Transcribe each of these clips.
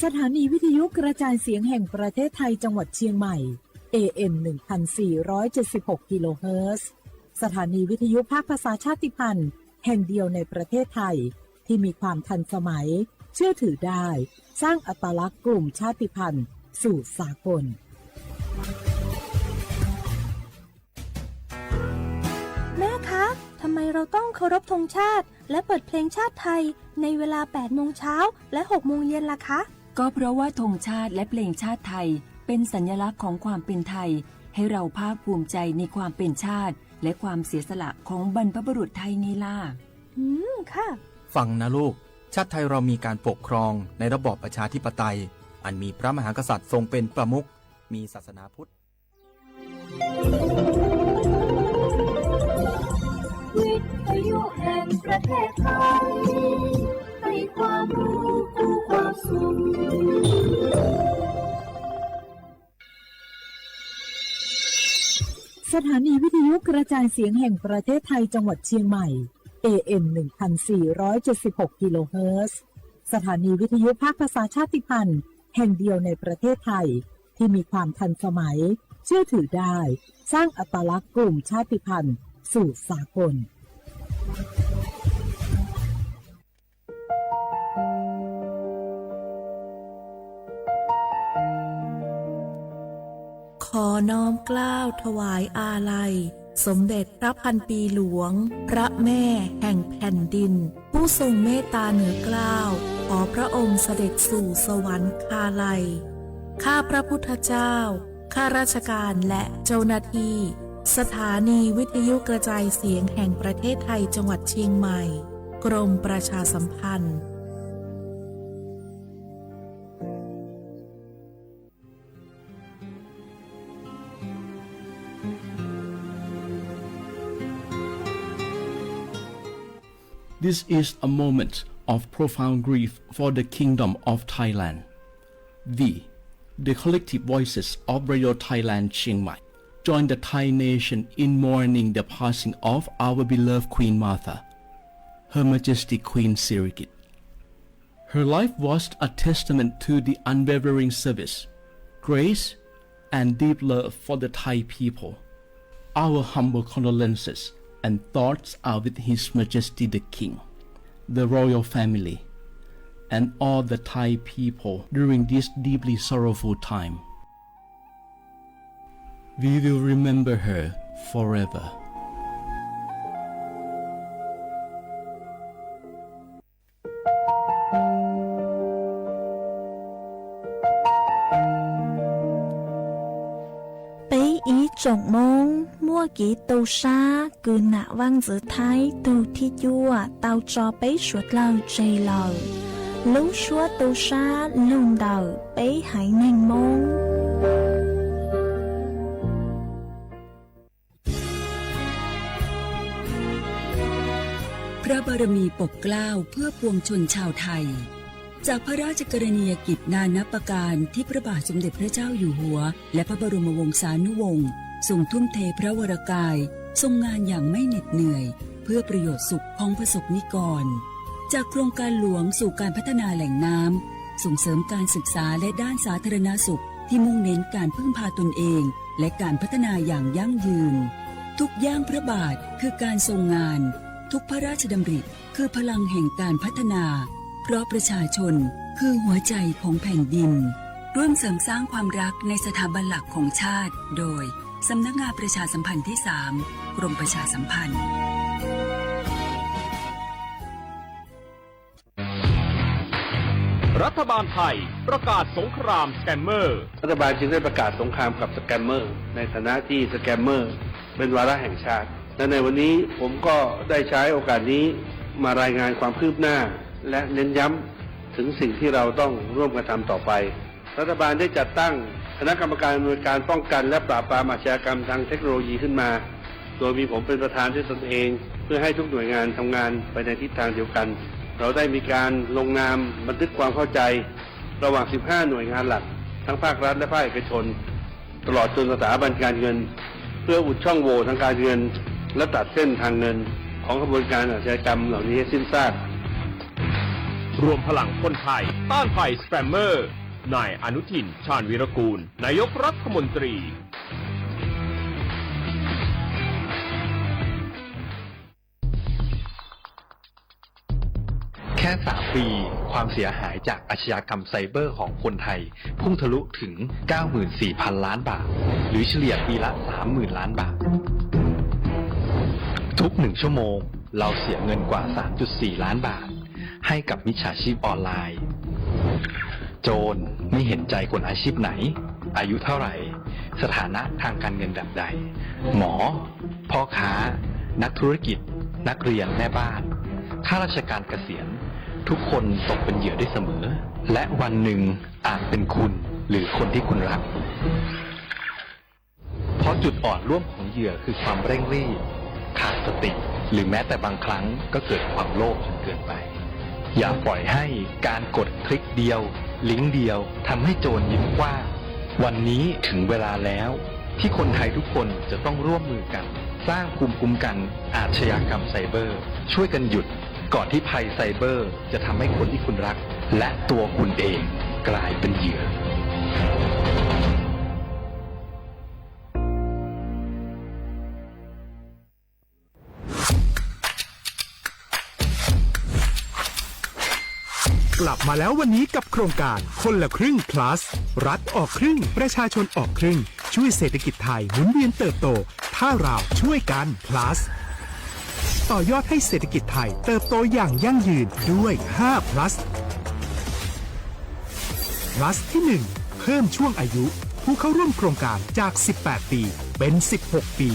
สถานีวิทยุกระจายเสียงแห่งประเทศไทยจังหวัดเชียงใหม่ เอ เอ็ม หนึ่งพันสี่ร้อยเจ็ดสิบหก กิโลเฮิรตซ์ สถานีวิทยุภาคภาษาชาติพันธุ์แห่งเดียวในประเทศไทย ที่มีความทันสมัย เชื่อถือได้ สร้างอัตลักษณ์กลุ่มชาติพันธุ์สู่สากล แม่คะ ทำไมเราต้องเคารพธงชาติ และเปิดเพลงชาติไทย ในเวลา แปดโมงเช้า และ หกโมงเย็นล่ะคะ ก็เพราะว่าธงชาติและเพลงชาติไทย เป็นสัญลักษณ์ของความเป็นไทย ให้เราภาคภูมิใจในความเป็นชาติ และความเสียสละของบรรพบุรุษไทยไงล่ะ อืม ค่ะ ฟังนะลูก ชาติไทยเรามีการปกครองในระบอบประชาธิปไตย อันมีพระมหากษัตริย์ทรงเป็นประมุข มีศาสนาพุทธ สถานีวิทยุกระจายเสียงแห่งประเทศไทยจังหวัดเชียงใหม่ เอ เอ็ม หนึ่งพันสี่ร้อยเจ็ดสิบหก กิโลเฮิรตซ์ สถานีวิทยุภาคภาษาชาติพันธุ์แห่งเดียวในประเทศไทย ที่มีความทันสมัย เชื่อถือได้ สร้างอัตลักษณ์กลุ่มชาติพันธุ์สู่สากล ขอน้อมเกล้าถวายอาลัย สมเด็จพระพันปีหลวง พระแม่แห่งแผ่นดิน ผู้ทรงเมตตาเหนือเกล้า ขอพระองค์เสด็จสู่สวรรคาลัย ข้าพระพุทธเจ้า ข้าราชการและเจ้าหน้าที่ สถานีวิทยุกระจายเสียงแห่งประเทศไทยจังหวัดเชียงใหม่ กรมประชาสัมพันธ์ This is a moment of profound grief for the Kingdom of Thailand. We, the collective voices of Radio Thailand Chiang Mai, join the Thai nation in mourning the passing of our beloved Queen Mother, Her Majesty Queen Sirikit. Her life was a testament to the unwavering service, grace, and deep love for the Thai people. Our humble condolences and thoughts are with His Majesty the King, the royal family, and all the Thai people during this deeply sorrowful time. We will remember her forever. Peb ib tsoom Hmoob muaj kev tu sab kws nam Vaaj Ntxwv Thaib tug thib cuaj tau tso peb suav dlawg tseg lawm. Lub suab tu sab lug ntawm peb haiv neeg Hmoob. พระบารมีปกเกล้าเพื่อปวงชนชาวไทย จากพระราชกรณียกิจนานับประการที่พระบาทสมเด็จพระเจ้าอยู่หัว และพระบรมวงศานุวงศ์ทรงทุ่มเทพระวรกาย ทรงงานอย่างไม่เหน็ดเหนื่อย เพื่อประโยชน์สุขของประสบนิกร จากโครงการหลวงสู่การพัฒนาแหล่งน้ำ ส่งเสริมการศึกษาและด้านสาธารณสุขที่มุ่งเน้นการพึ่งพาตนเอง และการพัฒนาอย่างยั่งยืน ทุกย่างพระบาทคือการทรงงาน ทุกพระราชดำริคือพลังแห่งการพัฒนา เพราะประชาชนคือหัวใจของแผ่นดิน ร่วมเสริมสร้างความรักในสถาบันหลักของชาติ โดย สำนักงานประชาสัมพันธ์ที่สาม กรมประชาสัมพันธ์ รัฐบาลไทยประกาศสงครามสแกมเมอร์ รัฐบาลจึงได้ประกาศสงครามกับสแกมเมอร์ ในฐานะที่สแกมเมอร์เป็นวาระแห่งชาติ และในวันนี้ผมก็ได้ใช้โอกาสนี้มารายงานความคืบหน้า และเน้นย้ำถึงสิ่งที่เราต้องร่วมกันทำต่อไป รัฐบาลได้จัดตั้งคณะกรรมการอำนวยการป้องกันและปราบปรามอาชญากรรมทางเทคโนโลยีขึ้นมา โดยมีผมเป็นประธานด้วยตนเอง เพื่อให้ทุกหน่วยงานทำงานไปในทิศทางเดียวกัน เราได้มีการลงนามบันทึกความเข้าใจ ระหว่าง สิบห้า หน่วยงานหลัก ทั้งภาครัฐและภาคเอกชน ตลอดจนสถาบันการเงิน เพื่ออุดช่องโหว่ทางการเงิน และตัดเส้นทางเงินของขบวนการอาชญากรรมเหล่านี้ให้สิ้นซาก รวมพลังคนไทยต้านภัยสแปมเมอร์ นายอนุทิน ชาญวีรกูล นายกรัฐมนตรี แค่ สาม ปี ความเสียหายจากอาชญากรรมไซเบอร์ของคนไทย พุ่งทะลุถึง เก้าหมื่นสี่พันล้านบาท หรือเฉลี่ยปีละ สามหมื่นล้านบาท ทุกหนึ่งชั่วโมง เราเสียเงินกว่า สามจุดสี่ล้านบาท ให้กับมิจฉาชีพออนไลน์ โจรไม่เห็นใจคนอาชีพไหน อายุเท่าไหร่ สถานะทางการเงินแบบใด หมอ พ่อค้า นักธุรกิจ นักเรียน แม่บ้าน ข้าราชการเกษียณ ทุกคนตกเป็นเหยื่อได้เสมอ และวันหนึ่งอาจเป็นคุณหรือคนที่คุณรัก เพราะจุดอ่อนร่วมของเหยื่อคือความเร่งรีบ ขาดสติ หรือแม้แต่บางครั้งก็เกิดความโลภจนเกินไป อย่าปล่อยให้การกดคลิกเดียว ลิงก์เดียวทำให้โจรยิ้มกว้าง วันนี้ถึงเวลาแล้ว ที่คนไทยทุกคนจะต้องร่วมมือกัน สร้างภูมิคุ้มกันอาชญากรรมไซเบอร์ ช่วยกันหยุด ก่อนที่ภัยไซเบอร์จะทำให้คนที่คุณรัก และตัวคุณเองกลายเป็นเหยื่อ กลับมาแล้ววันนี้กับโครงการคนละครึ่ง plus รัฐออกครึ่ง ประชาชนออกครึ่ง ช่วยเศรษฐกิจไทยหมุนเวียนเติบโต ถ้าเราช่วยกัน plus ต่อยอดให้เศรษฐกิจไทยเติบโตอย่างยั่งยืนด้วย ห้า plus plus ที่ หนึ่ง เพิ่มช่วงอายุผู้เข้าร่วมโครงการจาก สิบแปด ปี เป็น สิบหก ปี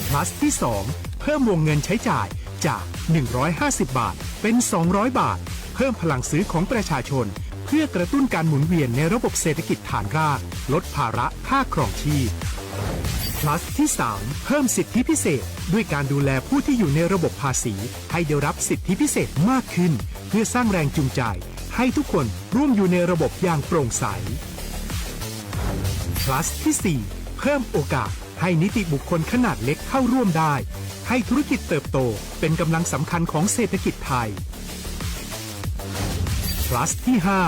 plus ที่ สอง เพิ่มวงเงินใช้จ่ายจาก หนึ่งร้อยห้าสิบ บาท เป็น สองร้อย บาท เพิ่มพลังซื้อของประชาชน เพื่อกระตุ้นการหมุนเวียนในระบบเศรษฐกิจฐานราก ลดภาระค่าครองชีพ plus ที่ สาม เพิ่มสิทธิพิเศษ ด้วยการดูแลผู้ที่อยู่ในระบบภาษี ให้ได้รับสิทธิพิเศษมากขึ้น เพื่อสร้างแรงจูงใจ ให้ทุกคนร่วมอยู่ในระบบอย่างโปร่งใส plus ที่ สี่ เพิ่มโอกาสให้นิติบุคคลขนาดเล็กเข้าร่วมได้ ให้ธุรกิจเติบโตเป็นกำลังสำคัญของเศรษฐกิจไทย plus ที่ ห้า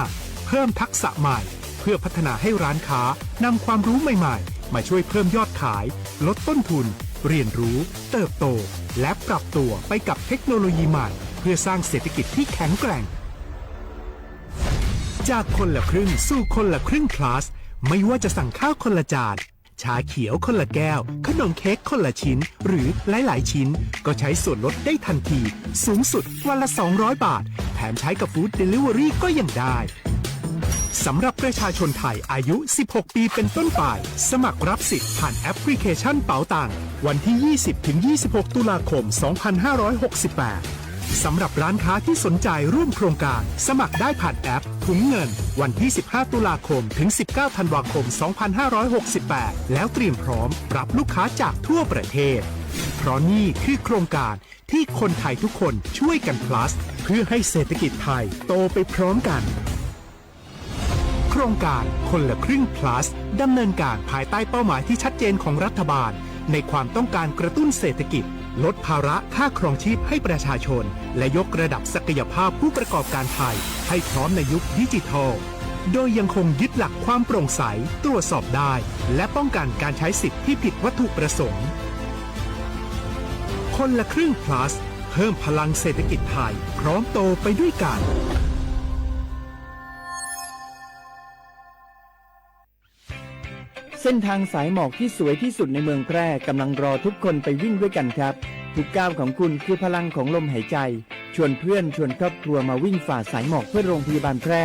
เพิ่มทักษะใหม่ เพื่อพัฒนาให้ร้านค้านำความรู้ใหม่ๆ มาช่วยเพิ่มยอดขาย ลดต้นทุน เรียนรู้ เติบโต และปรับตัวไปกับเทคโนโลยีใหม่ เพื่อสร้างเศรษฐกิจที่แข็งแกร่ง จากคนละครึ่งสู่คนละครึ่ง plus ไม่ว่าจะสั่งข้าวคนละจาน ชาเขียวคนละแก้ว ขนมเค้กคนละชิ้น หรือหลายๆ ชิ้น ก็ใช้ส่วนลดได้ทันที สูงสุดวันละ สองร้อย บาท แถมใช้กับ Food Delivery ก็ยังได้ สำหรับประชาชนไทยอายุ สิบหก ปีเป็นต้นไป สมัครรับสิทธิ์ผ่านแอปพลิเคชันเป๋าตัง วันที่ ยี่สิบ ถึง ยี่สิบหก ตุลาคม สองพันห้าร้อยหกสิบแปด สำหรับร้านค้าที่สนใจร่วมโครงการ สมัครได้ผ่านแอปถุงเงิน วันที่ สิบห้า ตุลาคม ถึง สิบเก้า ธันวาคม สองพันห้าร้อยหกสิบแปด แล้วเตรียมพร้อมรับลูกค้าจากทั่วประเทศ เพราะนี่คือโครงการที่คนไทยทุกคนช่วยกัน plus เพื่อให้เศรษฐกิจไทยโตไปพร้อมกัน โครงการคนละครึ่ง plus ดำเนินการภายใต้เป้าหมายที่ชัดเจนของรัฐบาล ในความต้องการกระตุ้นเศรษฐกิจ ลดภาระค่าครองชีพให้ประชาชน และยกระดับศักยภาพผู้ประกอบการไทย ให้พร้อมในยุคดิจิทัล โดยยังคงยึดหลักความโปร่งใส ตรวจสอบได้ และป้องกันการใช้สิทธิ์ที่ผิดวัตถุประสงค์ คนละครึ่ง plus เพิ่มพลังเศรษฐกิจไทย พร้อมโตไปด้วยกัน เส้นทางสายหมอกที่สวยที่สุดในเมืองแพร่กำลังรอทุกคนไปวิ่งด้วยกันครับ ทุกก้าวของคุณคือพลังของลมหายใจ ชวนเพื่อนชวนครอบครัวมาวิ่งฝ่าสายหมอกเพื่อโรงพยาบาลแพร่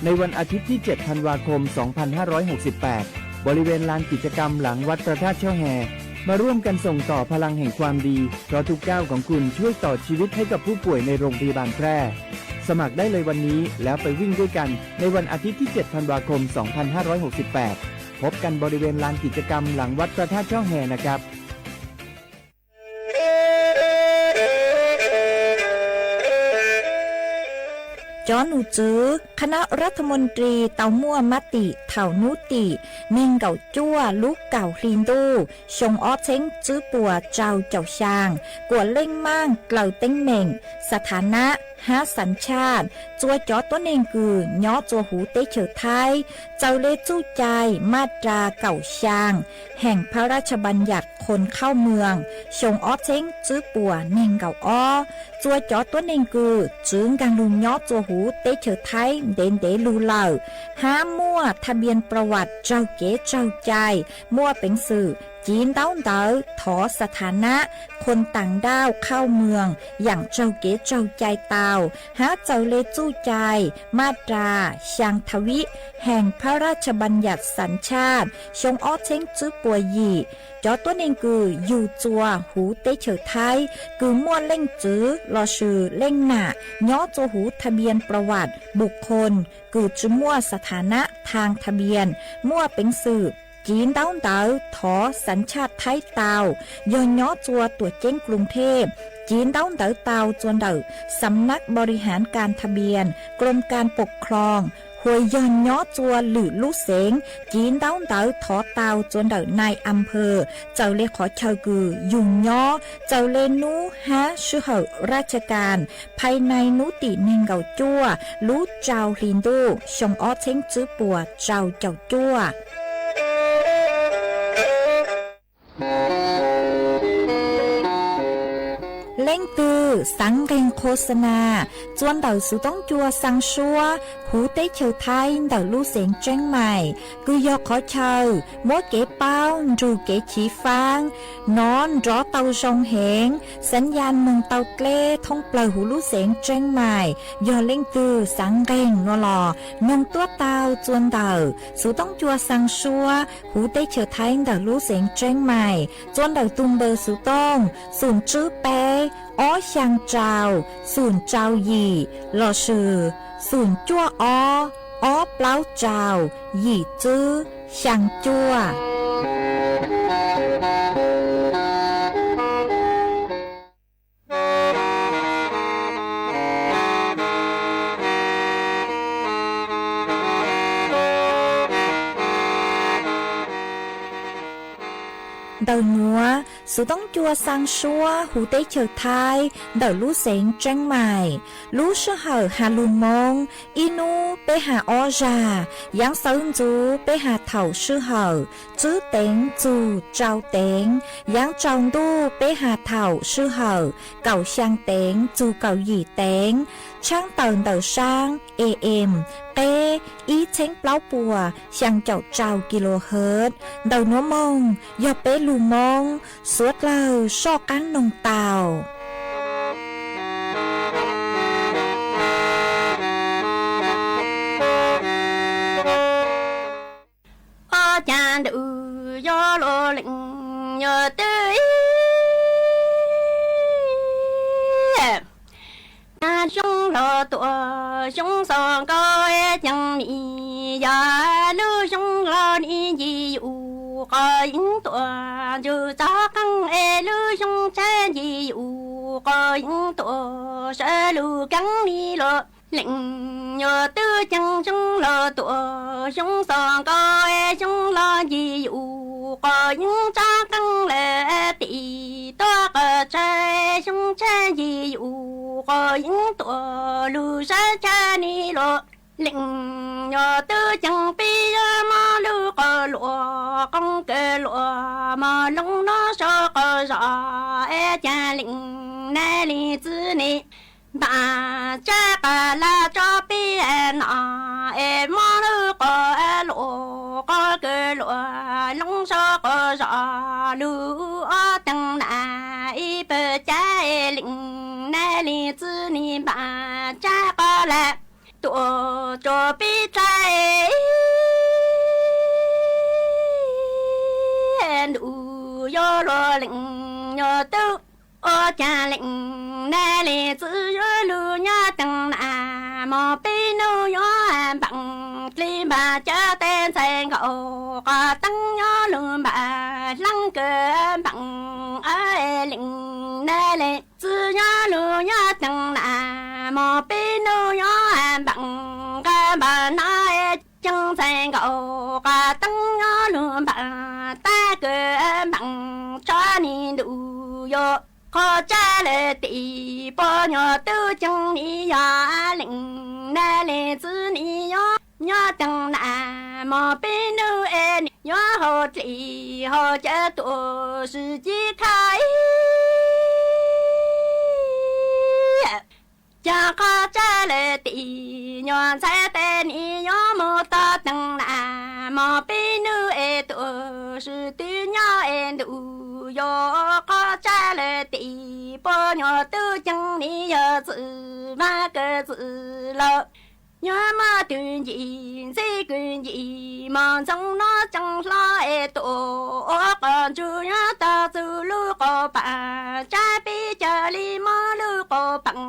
ในวันอาทิตย์ที่ เจ็ด ธันวาคม สองพันห้าร้อยหกสิบแปด บริเวณลานกิจกรรมหลังวัดพระธาตุช่อแฮ มาร่วมกันส่งต่อพลังแห่งความดี เพราะทุกก้าวของคุณช่วยต่อชีวิตให้กับผู้ป่วยในโรงพยาบาลแพร่ สมัครได้เลยวันนี้แล้วไปวิ่งด้วยกันในวันอาทิตย์ที่ เจ็ด ธันวาคม สองพันห้าร้อยหกสิบแปด พบกันบริเวณลานกิจกรรมหลังวัดพระธาตุช่อแฮนะครับ Cov num tswv khab nab rab thab moos ris tau muaj mab tim thaum nub tim neeg nkaum cuaj lub kaum hli ntuj xyoo ob txheeb tswb puas rau caum xyaa kuas leej maaj dlaws teeb meem, xa tha nab hab xav tshaj. Txua cov tuab neeg kws nyob txua huv teb chaws Thaib txawm le txuj cai maj ras kaum xyaa heem phab raj tsha npas nyas khoos khauj mws xyoo ob txheeb tswb puas neeg nkaum ob. Txua cov tuab neeg kws tswv nkaag lug nyob txua huv teb chaws Thaib ntev ntev lug lawm hab muaj tha npias pra vas raug kev raug cai, muaj peev xwm civ ntaub ntawv thov xa tha nab khoos taam nrauj khauj mws yaam raug kev raug cai tau, hab txawm le txuj cai maj ras xyaa tha vib heem phab raj tsha npas nyas xav tshaj xyoo ob txheeb tswb puas yim. Cov tuab neeg kws yug txua huv teb chaws Thaib kws muaj leej txwv lossis leej nam nyob txua huv tha npias pra vas npus khoos kws tsi muaj xa tha nab thaag tha npias, muaj peev xwm civ ntaub ntawv thov xav tshaj Thaib tau, yog nyob txua tuam ceeb Kloos Thej, civ ntaub ntawv tau txua ntawm Xam nab Npau Ri Haav Kas Tha Npias, Kloos Kas Pam Khloos, hua yog nyob txua lwm lub xeev, civ ntaub ntawv thov tau txua ntawm nai am phawm, txawm le qhov chaw kws yug nyob, txawm le nub hab sij hawm raj tsha kas, phaj nai nub tim neeg nkaum cuaj lub rau hli ntuj xyoo ob txheeb tswb puas rau caum cuaj. Leej twg xaav nqeeg qhua xa nas txua ntawm xuv toob cua xaa suab huv teb chaws Thaib ntawm lub xeev Tseeb Mais, kws yog qhov chaw muab kev paub nrug kev chiv faab nov nrov tau zoo heev, xaav ya moog tau dleb thoob plawg huv lub xeev Tseeb Mais. Yog leej twg xaav nqeeg nuav los noog tuab tau txua ntawm xuv toob cua xaa suab huv teb chaws Thaib ntawm lub xeev Tseeb Mais, txua ntawm tug npawb xuv toob xum tswb peb ob xyaa rau xum rau yim lossis xum cuaj ob ob plaub rau yim tswb xyaa cuaj. Ntawm nuav, xuv toob cua xaa suab huv teb chaws Thaib ntawm lub xeev Tseeb Mais. Lub sij hawm has lug Moob, ib nub peb has ob zag, yaav xawv ntxuv peb has thaum sij hawm tswb teev txug rau teev, yaav tsaus ntuj peb has thaum sij hawm kaum xyaa teev txug kaum yim teev, tshaab tawm ntawm saab A M qeb ib txheeb plaub puas xyaa caum rau kilohertz. Ntawm nuav moog yog peb lug Moob, suav dlawg soj qaab noog tau. Ob caag ntuj yog lug leej yog twg, xyoo los tuaj, xyoo xoo nkauj es ceeb nim, yog lub xyoo los nim ncig yus qos yeeb tuaj, ntsug txog qeej es lub xyoo tshaib ncig yus qos yeeb tuaj, sawv lug keeb nim los leej yog twg, ceeb xyoo los tuaj, xyoo xoo nkauj es xyoo los ncig yus qos yeeb txog qeej lawm tim tuaj qos tshaib, xyoo tshaib ncig yus qos yeeb tuaj, lug sawv tshaib nim los leej yog twg, ceeb pib yog moog lug qos luam, qoob kawg luam mog, loo nuav sau qos zog es caag leej nai leej txiv nim npaam tsab qas laj tso peb nom es moog lug qos luam, qoob kawg luam loo sau qos zog, lug ob teeg nam ib pawg cav es leej nai leej txiv nim npaam tsab qas laj tuaj tso peb tsaib. Ntuj yog luag leej yog twg, ua caag leej nai leej txiv yuav lug nyob teeg nam mog, peb nub yuav npaam dlib npaam cawv tej ntxhais nkaum, qos teeb yuav lug npaam hlaab kawg npaam, leej nai leej txiv yuav lug nyob teeg nam mog, peb nub yuav yog qhov tsaj lawm tim poj nyuag tub ceev nim yog leej nab leej txiv nim nyob nyob teev na mog peb nub es nim nyob hauv dlis hauv cawv tuam sis ci khaj ib. Ces qhov tsaj lawm tim nyuag ntxhais tes nim nyob mus tog teev na mog peb nub es tuam sis twb nyob es ntuj yog qhov tsaj lawm tim poj nyuag tub ceev nim yog txwm vaj kawg txwm laus. Nyob muaj tug ncim ntxib kws ncim mog ntxoov no tseem hlob es tuam ua qos ntsuag nyob tog txug lub qos paam tsab peb cog li mob lub qos paam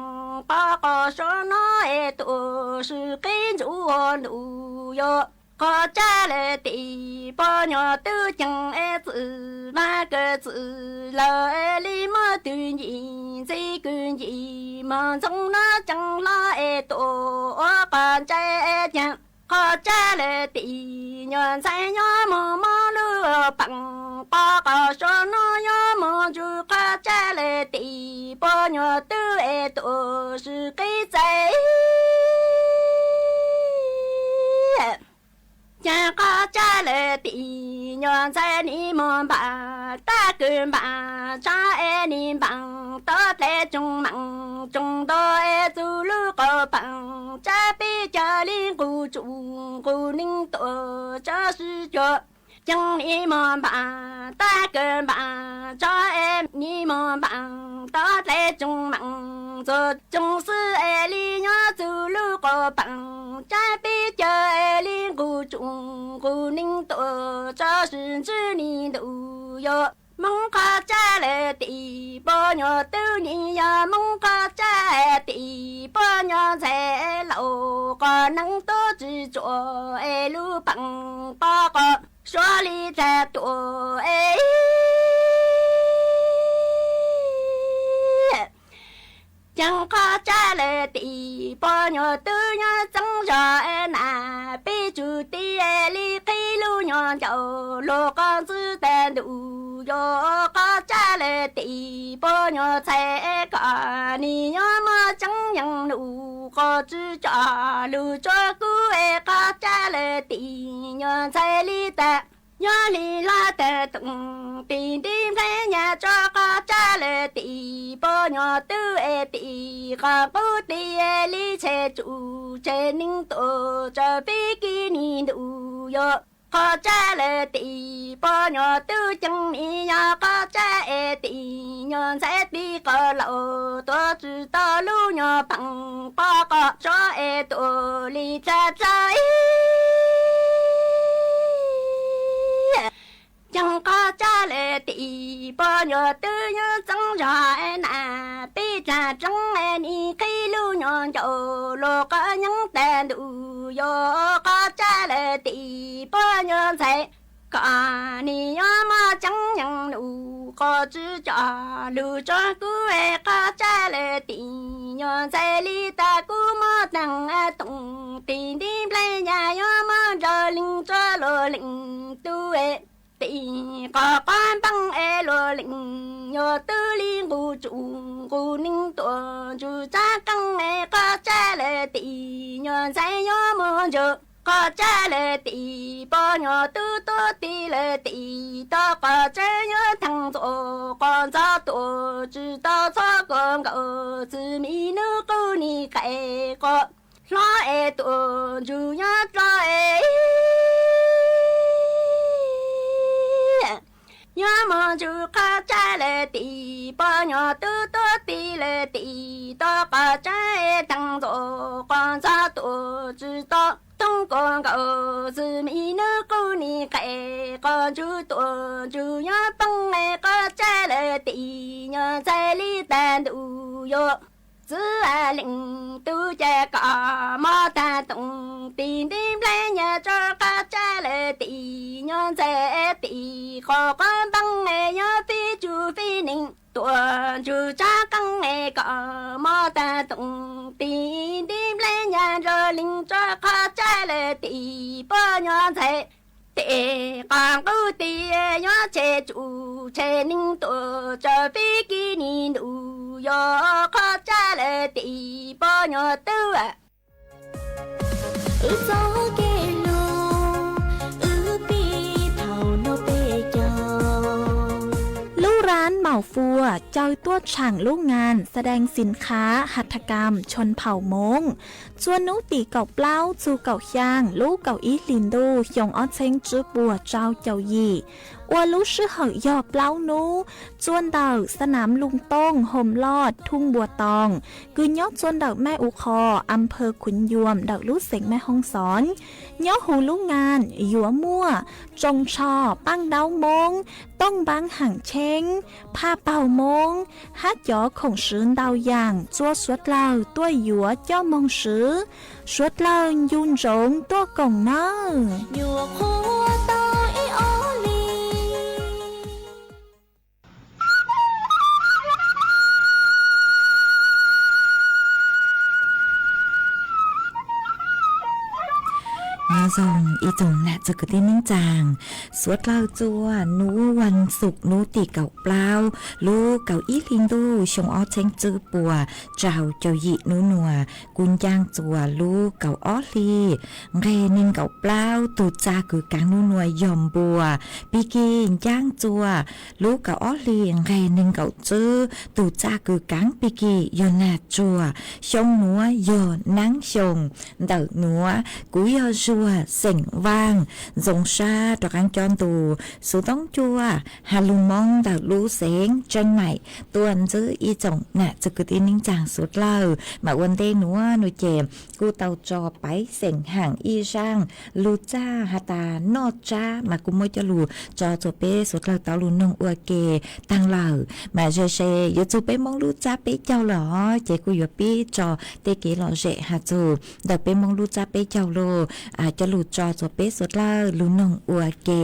pov qos suav no es tuam sis qib ntsuj ua ntuj yog qhov tsaj lawm tim poj nyuag tub ceev es txwm vaj kawg txwm laus li muaj tug ncim ntxib kws ncim mog ntxoov no tseem hlob es tuam ua qos ntsaib ceev qhov tsaj lawm tim nyuag ntxhais nyob mus mob lub paam pov qos suav no nyob mus ntsuag qhov tsaj lawm tim poj nyuag tub es tuam sis qib txais. Ces qhov tsaj lawm tim nyuag ntxhais nim mus npaam tab kws npaam tshaj es nim npaam tod dlais tsoos meem tsoos nto es txug lub qos paam tsab peb cog li nqus tsuj nqus neeg tuam tsob sib cuag. Ceev nim mus npaam tab kws npaam tshaj es nim mus npaam tod dlais tsoos meem txug tsoos xwb es li nyob txug lub qos paam tsab peb cog es li nqus tsuj nqus neeg tuam tsob sib ntswj nim ntuj yog Hmoob qhov tsaj lawm tim poj nyuag tub nim yog Hmoob qhov tsaj tim poj nyuag ntxhais laus qos neeb tuab tsis tsuam es lub paam pov qos suav li tag tuam es. Ceev qhov tsaj lawm tim poj nyuag tub nyob txeeb zog na peb tsuj tib li qhib lub nyuag ncauj luag qos ntxwb tag ntuj yog qhov tsaj lawm tim poj nyuag ntxhais kom nim nyob muaj tseeb yeej nus qos tswv tso lug tso kub es qhov tsaj lawm tim nyuag ntxhais li tag nyob li hlob tag toom tim ntiv nplhaib nyaj tso qhov tsaj lawm tim poj nyuag tub es tim qos qub tim li tshe tsuj tshe neeg tuam tso peb kib nim ntuj yog qhov tsaj lawm tim poj nyuag tub ceev nim yog qhov tsaj es tim nyuag ntxhais tim qos laus tuav tsis tau lub nyuag paam pov qos tso es tuam li tag tag ib. Ceev qhov tsaj lawm tim poj nyuag tub nyob txeeb zog na peb tag tseeb nim qhib lub nyuag ncauj luag qos nyeeb tag ntuj yog qhov tsaj lawm tim poj nyuag ntxhais kom nim nyob muaj tseeb yeej nus qos tswv tso lug tso kub es qhov tsaj lawm tim nyuag ntxhais li tag kub muab teeg toom tim ntiv nplhaib nyaj yuav muab nrog leeg tso luag leej tub es tim qos qab npeej es luag leej yog tub li nqus tsuj nqus neeg tuam ntsuj tsab qeej es qhov tsaj lawm tim nyuag ntxhais yuav mus ntsuag qhov tsaj lawm tim poj nyuag tub tuab tim lawm tim toj qos tsawb yuav theej ntxuav qos ntxov tuam tsis tau txhob kua nkaus txwm mi nub qub nim qais qos hlob es tuam ntsuj nyob dloj es nyob mus ntsuj qhov tsaj lawm tim poj nyuag tub tuab tim lawm tim toj qos tsawb es theej ntxuav qos ntxov tuam tsis tau thoob kua nkaus txwm mi nub qub nim qais qos ntsuj tuam ntsuj nyob poob es qhov tsaj lawm tim nyuag ntxhais li tag ntuj yog txwv leej tub ces kom mob tag toom tim ntiv nplhaib nyaj tso qhov tsaj lawm tim nyuag ntxhais tim qos qab npeej es nyob fij tsuj fij neeg tuam ntsuj tsab qeej es kom mob tag toom tim ntiv nplhaib nyaj nrog leeg tso qhov tsaj lawm tim poj nyuag ntxhais Es qhov nqus tias nyob tshem tsum tshem neeg tuaj tsaws pib kis ni ntuj, yog qhov tsav lawm tim poj nyuag twb. Wb txoj kev hlub, wb pib thaum no peb caug. Lub rab maum fuas caw tuaj tshaam lub ngas xadees xim khav has thas kam tshon phaum Moob. Txua hnub tim kaum plaub txug kaum xyaa lub kaum ib hlis ntuj xyoo ob txheeb tswb puas rau caum yim, ua lub sij hawm yog plaub hnub, txua ntawm xa nam lug tooj hom loj thung npua toos, kws nyob txua ntawm Mej U Qho, am phawv Khuv Yuam ntawm lub xeev Mej Hoob Xov. Nyob huv lub ngas yuav muaj tsoos tsho, paaj ntaub Moob, tooj npaab haam tsheeb, phaj paug Moob, hab cov khoom swv ntau yaam txua suav dlawg tuaj yuav coj moog swv. Suav dlawg ncu ntsoov tuaj koom nawb. Nyuam qhuav tau ib ob hlis. Nyob zoo ib tsoom nam txiv kwv tij neej tsaa, suav dlawg txua nub vas xuv nub tim kaum plaub lub kaum ib hli ntuj xyoo ob txheeb tswb puas rau caum yim nub nua, kuv ncaaj txua lub kaum ob hli nqeg neeg nkaum plaub tug txaj kws kaav nub nua yog npua, pig kig ncaaj txua lub kaum ob hli nqeg neeg nkaum tswb tug txaj kws kaav pig kig yog nag tsuag, xyoo nuav yog naab xyoo ntawm nuav. Kuv yog Zuag xeem Vaaj, ntxoov sab rov qaab cob ntu xuv toob cua has lug Moob ntawm lub xeev Tseeb Maim tuaj ntsib ib tsoom nam txiv kwv tij neej tsaa suav dlawg. Mas ua ntej nuav nua ces kuj tau tso paiv xeem haam ib zaaj lug txaj has tas noj tsab mas kuj muab coj lug tso txua peb suav dlawg tau lug noog ua ke taag lawm. Mas ze ze yuav txug peb Moob lub tsab peb caug lawm os, ces kuj yuav pib tso tej kev lom zem has txug ntawm peb Moob lub tsab peb caug lug coj lug tso txua peb suav dlawg lug noog ua ke.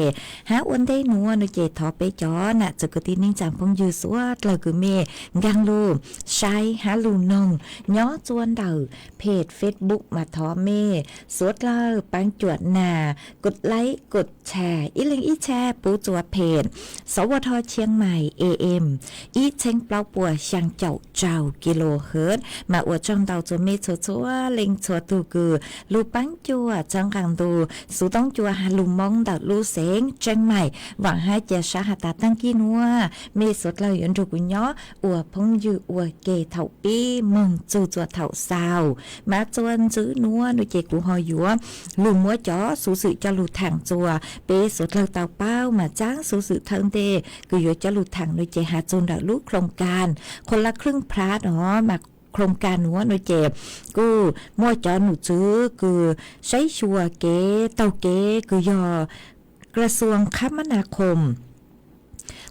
Hab ua ntej nuav nua ces thov peb cov nam txiv kwv tij neej tsaa phooj ywg suav dlawg kws mej nkaag lug saib hab lug noog nyob txua ntawm page Facebook mas thov mej suav dlawg paab cuam nas kod like kod share ib leeg ib tshaj pub txua page Sov Vaj Thoj Tshiab Mais A M ib txheeb plaub puas xyaa caum rau kilohertz. Mas ua tsaug ntau txua mej txhua txhua leej txhua tug kws lug paab cuam txhawb nqaa ntu xuv toob cua has lug Moob ntawm lub xeev Tseeb Maim. Vaam hab ca sab has tas taag kis nuav mej suav dlawg yuav nrug kuv nyob ua phooj ywg ua ke thaum pib moog txug txua thaum xaus. Mas txua ntswb nuav nua ces kuv ho yuav lug muab cov xuv xwm coj lug thaam txua peb suav dlawg tau paub. Mas tsaab xuv xwm thawj ntej kws yuav coj lug thaam nua ces has txug ntawm lub โครงการ คนละครึ่งพลัส os. Mas โครงการ nuav nua ces kuj muaj cov nom tswv kws saib xyuas kev taug kev kws yog กระทรวงคมนาคม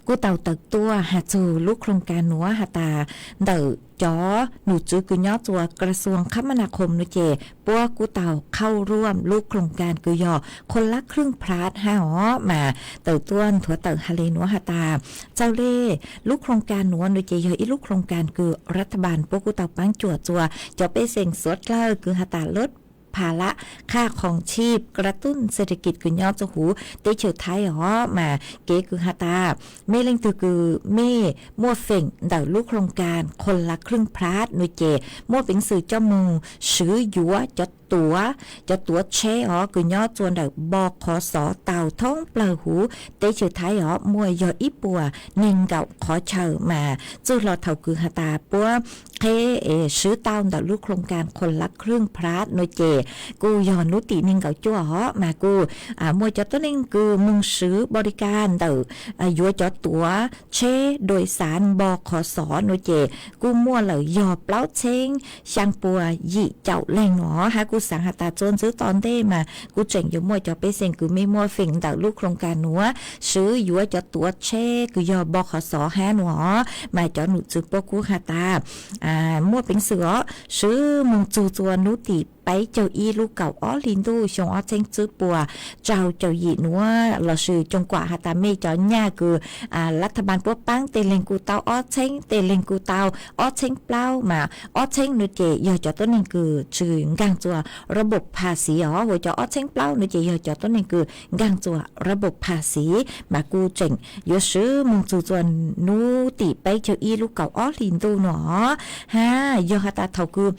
kuj tau tawm tuaj has txug lub โครงการ nuav has tas ntawm cov nom tswv kws nyob txua กระทรวงคมนาคม nua ces puab kuj tau เข้าร่วม lub โครงการ kws yog คนละครึ่งพลัส hab os. Mas tawm tuaj nthuav tawm has le nuav has tas txawm le lub โครงการ nuav nua ces yog ib lub โครงการ kws รัฐบาล puab kuj tau paab cuam txua cov pej xeem suav dlawg kws has tas ลดภาระค่าครองชีพ กระตุ้นเศรษฐกิจ kws nyob txua huv teb chaws Thaib os. Mas kev kws has tas mej leej twg kws mej muaj feem ntawm lub โครงการ คนละครึ่งพลัส nua ces muaj peev xwm coj moog swv yuav cov tuav, cov tuav tsheb os kws nyob txua ntawm บขส tau thoob plawg huv teb chaws Thaib os, muaj yog ib puas neeg nkaum qhov chaw. Mas txwj hlo thaum kws has tas puab qheb swv tau ntawm lub โครงการ คนละครึ่งพลัส nua ces kuj yog nub tim neeg nkaum cuaj os. Mas kuj muaj cov tuab neeg kws moog swv บริการ ntawm yuav cov tuav tsheb โดยสาร บขส nua ces kuj muaj lawm yog plaub txheeb xyaa puas yim caum leej os. Hab kuj xaav has tas txua ntswb tom ntej mas kuj tseem yuav muaj cov pej xeem kws mej muaj feem ntawm lub โครงการ nuav swv yuav cov tuav tsheb kws yog บขส hab nua os. Mas cov nom tswv puab kuj has tas muaj peev xwm os, swv moog txug txua nub tim peb caug ib lub kaum ob hli ntuj xyoo ob txheeb tsib puas rau caum yim nuav lossis coom kuam has tas mej cov nyaj kws lab thaj npaab puab paab tej leeg kuj tau ob txheeb, tej leeg kuj tau ob txheeb plaub mas ob txheeb nuav ces yog cov tuab neeg kws tsi nkaag txuas rab npauj pha xiv os, ua cov ob txheeb plaub nuav ces yog cov tuab neeg kws nkaag txuas rab npauj pha xiv mas kuj tseem yuav swv moog txug txuas nub tim peb caug ib lub kaum ob hli ntuj nuav hab yog has tas thaum kws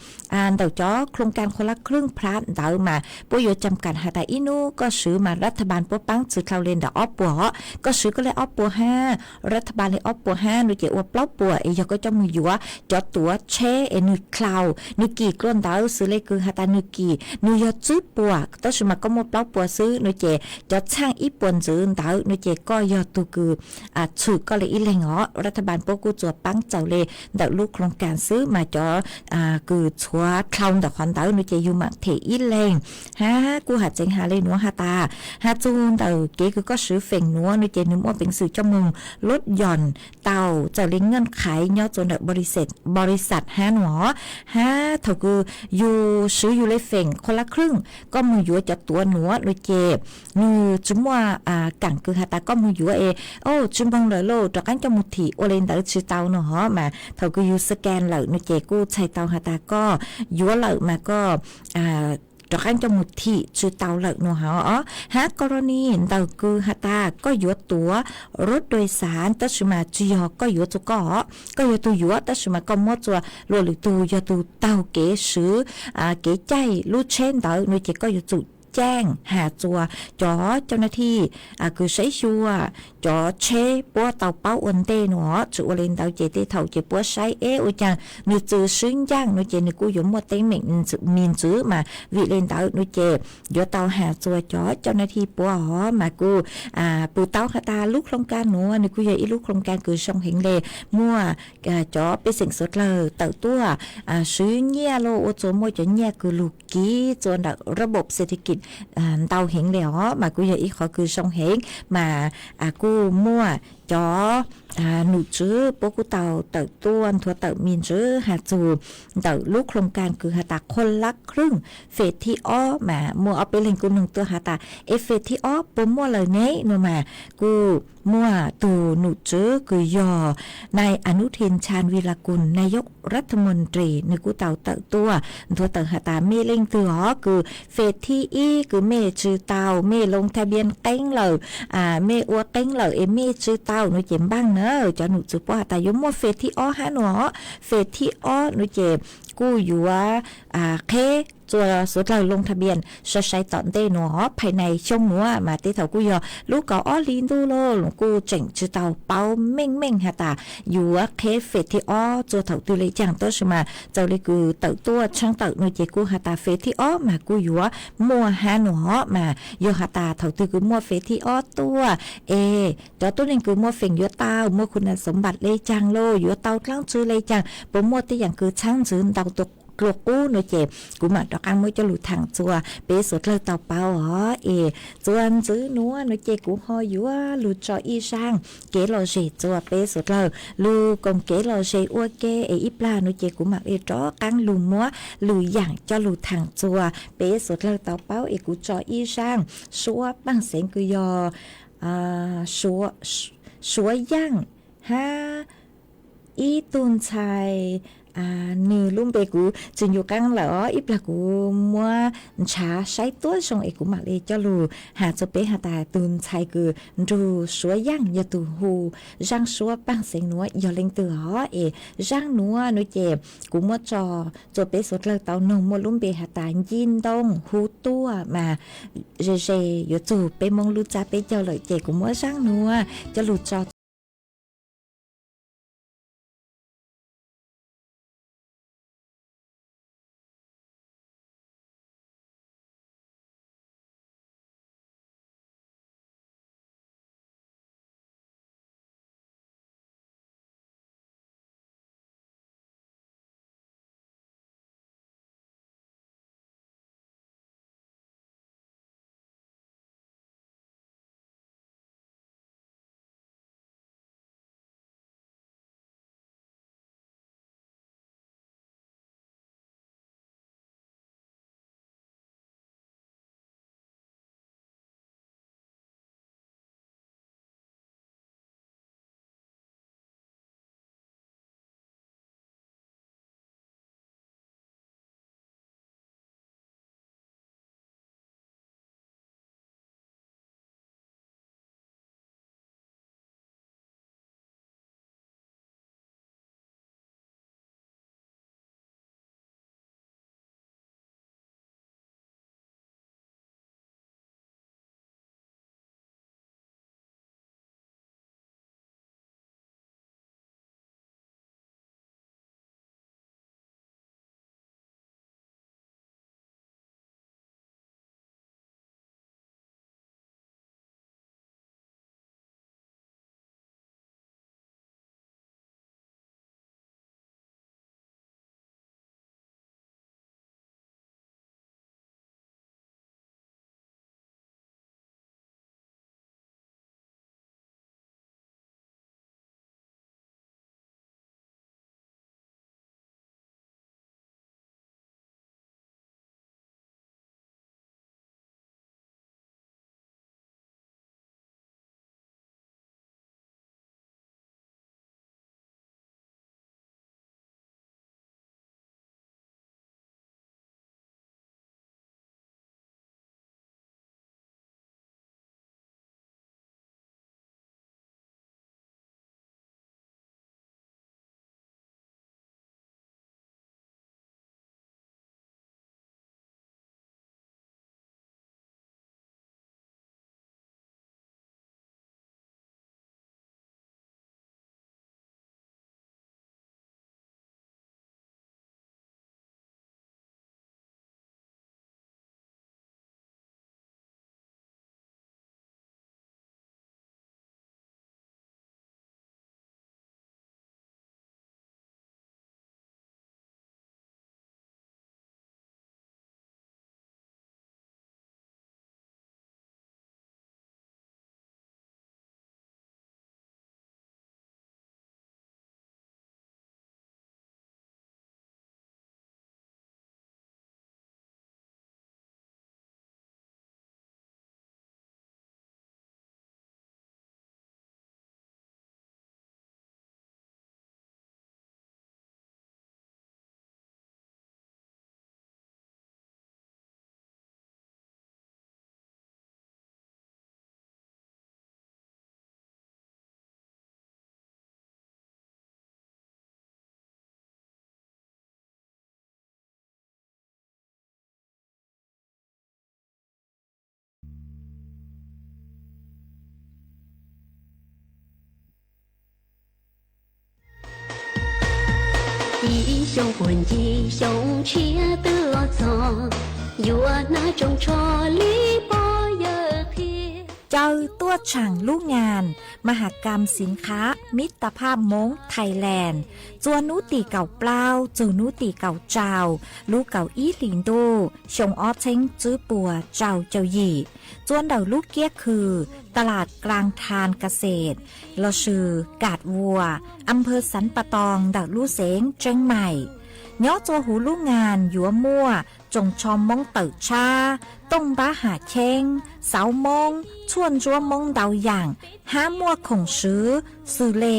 ntawm cov khloom kaan qhua lab khwb plab ntawd mas puab yuav cam kam has tas ib nub koj swv mas lab thaj npaab puab paab tsi dlhau le ntawm ob puas os, koj swv koj le ob puas hab, lab thaj npaab le ob puas hab nuav ces ua plaub puas es yog koj coj moog yuav cov tuav tsheb es nwg dlhau nwg kim dlua ntawd xws le kws has tas nwg kim nwg yog tsib puas tab sis mas koj muaj plaub puas xwb nuav ces cov txhaaj ib puas ntxiv ntawd nuav ces koj yog tug kws tshwm koj le ib leeg os. Lab thaj npaab puab kuj tsuas paab txaus le ntawm lub khloom kaan xwb mas cov kws txhuav dlhau ntawm qhov ntawd nuav ces yug maam them ib leeg hab kuj has tseev has le nuav has tas has txug ntawm kev kws koj swv feem nuav nuav ces nwg muaj peev xwm coj moog lub yoos tau txawm le nyob qhaiv nyob txug ntawm npaus li xaj hab nuav hab thaum kws yug swv yug le feem qhua lab khwb koj moog yuav cov tuav nuav nuav ces nwg tsi muaj kaam kws has tas koj moog yuav es tsi moog lawm lauj rov qaab coj moog thim ua le ntawd tsi tau nuav hov mas thaum kws yug scan lawm nuav ces kuj txhais tau has tas koj yuav lawm mas koj rov qaab coj moog thim tsi tau lawm nuav hov. Hab koj lub nij ntawm kws has tas koj yuav tuav rub dua xav tab sis mas tsi yog koj yuav txug koj, koj yog tug yuav tab sis mas koj muab txuas luag lwm tug yog tug taug kev swv kev caij lub tsheb ntawd nuav ces koj yuav tsum caaj has txuas cov cau na thij kws saib xyuas cov tsheb puab tau paub ua ntej nuav. Tsi ua le ntawd ces tej thaum ces puab saib eb ua caag nwg tsi swb ncaaj nuav ces nwg kuj yuav muaj teeb meem me ntsis mas vim le ntawd nuav ces yuav tau has txuas cov cau na thij puab hov mas kuj pum tau has tas lub khloom kaan nuav nwg kuj yog ib lub khloom kaan kws zoo heev le muaj cov pej xeem suav dlawg tawm tuaj swv nyiaj los ua txuas muaj cov nyiaj kws lug kiv txuas ntawm rab npauj xet thi kis ntau heev le os mas kuj yog ib qhov kws zoo heev mas kuj muaj cov num tswv puab kuj tau tawm tuaj nthuav tawm me ntsis has txug ntawm lub khloom kaan kws has tas qhua lab khwb fes thib ob mas muaj ob peb leeg kuj noog tuaj has tas es fes thib ob puas muaj lawm ne nuav mas kuj muaj tug num tswv kws yog nai Anuthin Chan Virakun nai yob rab thab moos ris nwg kuj tau tawm tuaj nthuav tawm has tas mej leej twg hov kws fes thib ib kws mej tsi tau, mej loo tha npias qeeb lawm, mej ua qeeb lawm es mej tsi tau nuav ces npaaj na cov num tswv puab has tas yuav muaj fes thib ob hab nuav. Fes thib ob nuav ces kuj yuav qheb txuas suav dlawg loo tha npias sai sai tom ntej nuav phais nais xyoo nuav mas tej thaum kuj yog lub kaum ob hli ntuj lauj kuj tseem tsi tau paub meej meej has tas yuav qheb fes thib ob txuas thaum twg le caag tab sis mas txawm le kws tawm tuaj tshaaj tawm nuav ces kuj has tas fes thib ob mas kuj yuav muaj hab nuav hov mas yog has tas thaum twg kws muaj fes thib ob tuaj es cov tuab neeg kws muaj feem yuav tau muaj khu nas xoov npam le caag lauj yuav tau dlaab tsi le caag puas muaj tej yaam kws tshaab ntxwv ntau dlua qub nuav ces kuv maam rov qaab muab coj lug thaam txuas peb suav dlawg tau paub os. Es txuas ntxiv nuav nuav ces kuv ho yuav lug tso ib zaaj kev lom zem txuas peb suav dlawg lug koom kev lom zem ua ke es ib plag nuav ces kuv maam le rov qaab lug muab lwm yaam coj lug thaam txuas peb suav dlawg tau paub es kuv tso ib zaaj suab paaj xeev kws yog suav yaaj hab ib tug ntxhais nwg lub npe kuv tsi ncu qaab lawm os ib plag kuv muab nrhav saib tuab zoo es kuv maam le coj lug has txuas peb has tas tug ntxhais kws nrug suav yaaj yog tug hu zaaj suab paaj xeev nuav yog leej twg hov es zaaj nuav nuav ces kuv muab tso txuas peb suav dlawg tau noog muaj lub npe has tas Nci Ntoo hu tuaj mas ze ze yuav txug peb Moob lub txaj peb caug lawm ces kuv muab zaaj nuav coj lug tso Ib xyoo puag ncig xyoo tshiab twb los txog, yuav hnav tsoos tsho li pog yawg qhia. Caw tuaj tshaam lub ngas Mahakam Sinkha Mittaphaab Hmoob Thailand, txua hnub tim kaum plaub txug hnub tim kaum rau lub kaum ib hlis ntuj xyoo ob txheeb tswb puas rau caum yim, txua ntawm lub kiab khw Talas Klaas Thaan Kaset lossis Kaas Vuas, Amphaw Xav Pas Toos ntawm lub xeev Tseeb Maim. Nyob txua huv lub ngas yuav muaj tsoos tsho Moob tawm tshab, tooj npab ham cheeb, xauv Moob, tshuaj ntsuab Moob ntau yaam, hab muaj khoom swv xws le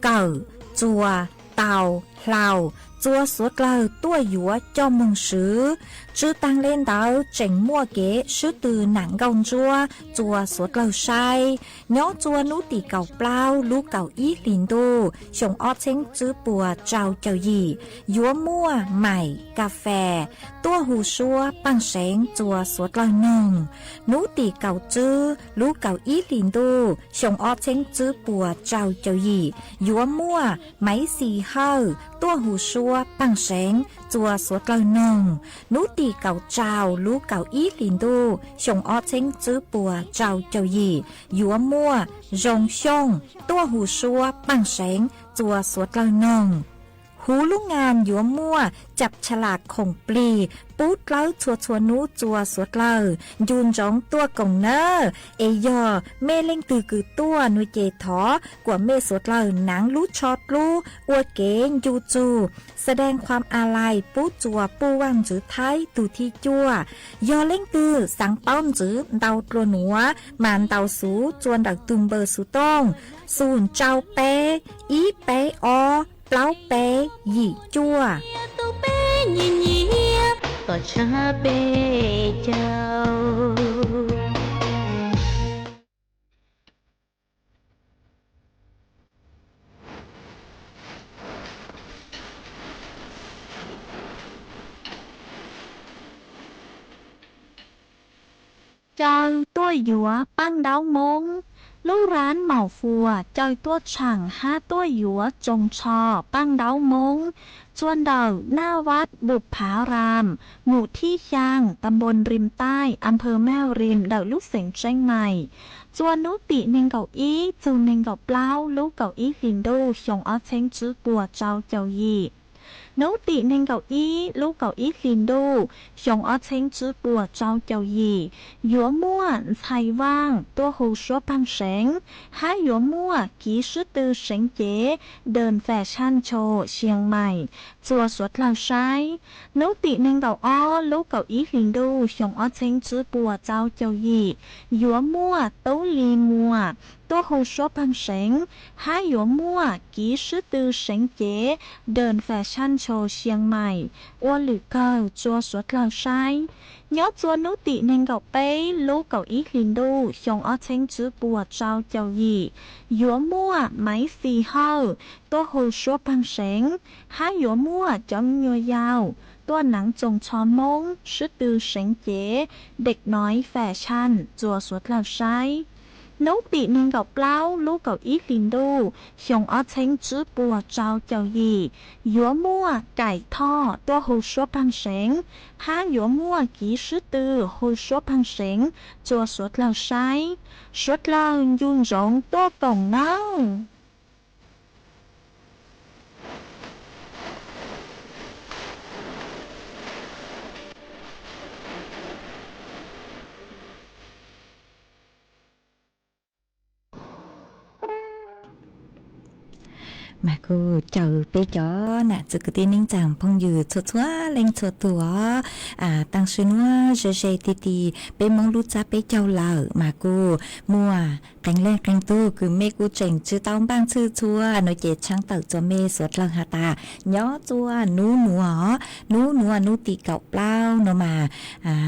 kawm, txuas, taus, hlaus, txua suav dlawg tuaj yuav coj moog swv. Tsw taag le ntawd tseem muaj kev swb tw nam nkauj ntsuab txua suav dlawg saib. Nyob txua hnub tim kaum plaub lub kaum ib hlis ntuj xyoo ob txheeb tswb puas rau caum yim yuav muaj maim, kas fes, tuaj hu suab paaj seev txua suav dlawg noog. Hnub tim kaum tswb lub kaum ib hlis ntuj xyoo ob txheeb tswb puas rau caum yim yuav muaj maiv xis hawj tuaj hu suab paaj seev txua suav dlawg noog. Hnub tim kaum rau lub kaum ib hlis ntuj xyoo ob txheeb tswb puas rau caum yim yuav muaj zoo xyooj tuaj hu suab paaj seev txua suav dlawg noog. Huv lub ngas yuav muaj cam tsha las khoom plig pub dlawb txhua txhua hnub txua suav dlawg ncu ntsoov tuaj koom nawb. Es yog mej leej twg kws tuaj nuav ces thov kuas mej suav dlawg naav lub tsho dlub ua kev ncu txug แสดงความอาลัย pub txua puj vaaj ntxwv Thaib tug thib cuaj. Yog leej twg xaav paub ntxwv ntau dlua nuav mas ntaus xuv txua ntawm tug npawb xuv tooj xus rau peb ib peb ob plaub peb yim cuaj. Caw tuaj yuav paaj ntaub Moob. Lub rab Maum Fuas caw tuaj tshaam hab tuaj yuav tsoos tsho paaj ntaub Moob txua ntawm naj vaj Pum Phav Ram, mus thib xyaa, ta npoo Rim Taij, amphaw Maj Rim, ntawm lub xeev Tseeb Maim, txua hnub tim neeg nkaum ib txug neeg nkaum plaub lub kaum ib hlis ntuj xyoo ob txheeb tswb puas rau caum yim. Hnub tim neeg nkaum ib lub kaum ib hlis ntuj xyoo ob txheeb tswb puas rau caum yim yuav muaj ntxhais vaaj tuaj hu suab paaj seev hab yuav muaj kiv swb tw seev cev Đơn Fashion Show Siang Maim txua suav dlawg saib. Hnub tim neeg nkaum ob lub kaum ib hlis ntuj xyoo ob txheeb tswb puas rau caum yim yuav muaj Tub Lis Muas tuaj hu suab paaj seev hab yuav muaj kiv swb tw seev cev Đơn Fashion Show Siang Maim ua lwm kawg txua suav dlawg saib. Nyob txua hnub tim neeg nkaum peb lub kaum ib hlis ntuj xyoo ob txheeb tswb puas rau caum yim yuav muaj Maiv Xis Hawj tuaj hu suab paaj seev hab yuav muaj cov me nyuam yaus tuaj naav tsoos tsho Moob swb tw seev cev Dak Noib Fashion txua suav dlawg saib. Hnub tim neeg nkaum plaub lub kaum ib hlis ntuj xyoo ob txheeb tswb puas rau caum yim yuav muaj Kaim Thoj tuaj hu suab paaj seev hab yuav muaj kiv swb tw hu suab paaj seev txua suav dlawg saib. Suav dlawg ncu ntsoov tuaj koom nawb. Mas kuj caw peb cov nam txiv kwv tij neej tsaa phooj ywg txhua txhua leej txhua tug os, taam sim nuav ze ze ti ti peb Moob lub txab peb caug lawm mas kuj muaj qee leej qee tug kws mej kuj tseem tsi tau npaaj tshwj txhua nuav ces tshaab tawm txug mej suav dlawg has tas nyob txua nub nuav, nub nuav nub tim kaum plaub nuav mas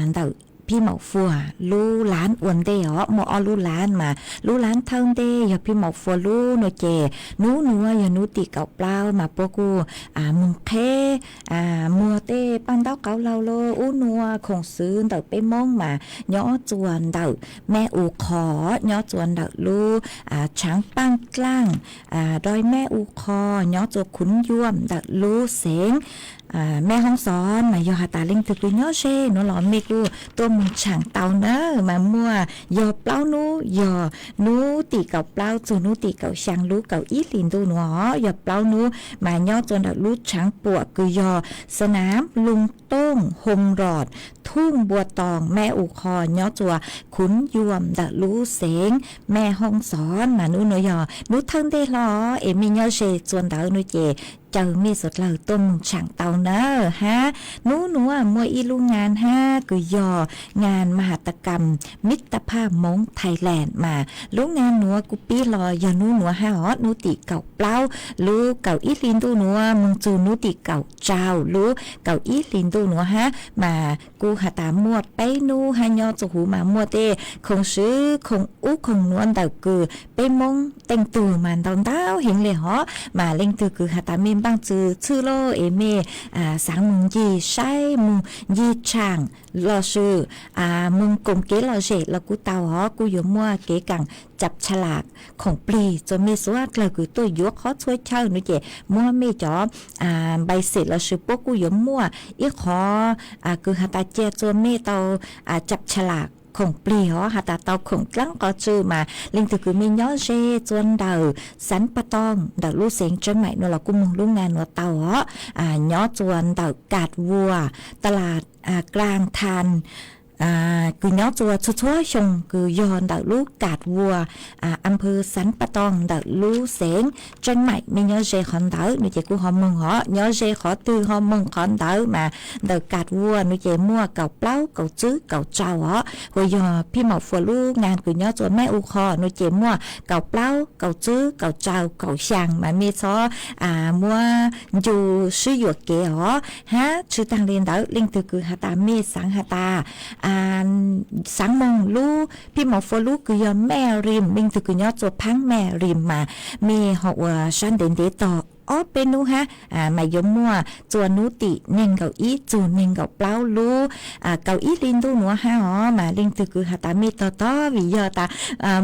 ntawm Phij Maum Fuas lub lab ua ntej os, muaj ob lub lab mas lub lab thawj ntej yog Phij Maum Fuas lub no ces hnub nuav yog hnub tim kaum plaub mas puab kuj moog qheb muag tej paaj ntaub qauv laug lug ub nua khoom xwv ntawm peb Moob mas nyob txuas ntawm Mej U Qho, nyob txuas ntawm lub Tshaav Paaj Dlaaj, doi Mej U Qho, nyob txuas Khuv Yuam ntawm lub xeev Mej Hoob Xov mas yog has tas leej twg kws nyob ze nuav los mej kuj tuaj moog tshaav tau na. Mas muaj yog plaub nub, yog nub tim kaum plaub txug nub tim kaum xyaa lub kaum ib hlis ntuj nuav yog plaub nub mas nyob txuas ntawm lub tshaav puam kws yog Sa Nam Lug Tooj, Hoo Roj, Thuj Npua Toos, Mej U Qho, nyob txuas Khuv Yuam ntawm lub xeev Mej Hoob Xov mas nub nuav yog nub thawj ntej hlo es mej nyob ze txuas ntawd nuav ces caw mej suav dlawg tuaj moog tshaav tau na. Hab nub nuav muaj ib lub ngaa hab kws yog ngaa มหกรรมมิตรภาพม้ง Thailand mas lub ngaa nuav kuj pib hlo yog nub nuav hab os, nub tim kaum plaub lub kaum ib hlis ntuj nuav moog txug nub tim kaum rau lub kaum ib hlis ntuj nuav hab mas kuj has tas muaj peb nub hab nyob txuas huv mas muaj tej khoom xwv khoom ub khoom nuav ntawm kws peb Moob teej tug mas ntau ntau heev le hov. Mas leej twg kws has tas mej npaaj txwv txhwj lawm es mej xaav moog ncig saib moog ncig tshaav lossis moog koom kev lom zem los kuj tau os, kuj yuav muaj kev kaam cab tsha las khoom plig txuas mej suav dlawg kws tuaj yuav qhov txhua chaw nuav ces muab mej cov npai xem lossis puab kuj yuav muaj ib qhov kws has tas ca txuas mej tau cab tsha las khoom plig os, has tas tau khoom dlaab qhov tswv mas leej twg kws mej nyob ze txuas ntawm Xav Pas Tooj ntawm lub xeev Tseeb Maim nuav los kuj moog lub ngaa nuav tau os. Nyob txuas ntawm Kas Vuas, ta las Klaas Thaas kws nyob txuas txhua txhua xyoo kws yog ntawm lub Kas Vuas, a pawg Xav Pas Tooj ntawm lub xeev Tseeb Maim, mej nyob ze qhov ntawd nuav ces kuj ho moog os, nyob ze qhov twg ho moog qhov ntawd mas ntawm Kas Vuas nuav ces muaj kaum plaub kaum tsib kaum rau os, hu yog Phij Maum Fuas lub ngaa kws nyob txuas Mej U Qho nuav ces muaj kaum plaub kaum tsib kaum rau kaum xyaa mas mej txhob muab ncu sib yuam kev os. Hab tsi taag le ntawd leej twg kws has tas mej xaav has tas xaav moog lub Phij Maum Fuas lub kws yog Mej Rim, leej twg kws nyob txuas Phaab Mej Rim mas mej ho ua sab ntev ntev tog ob peb nub hab mas yuav muaj txuas nub tim neeg nkaum ib txug neeg nkaum plaub lub kaum ib hli ntuj nuav hab os. Mas leej twg kws has tas mej tog tog vim yog tas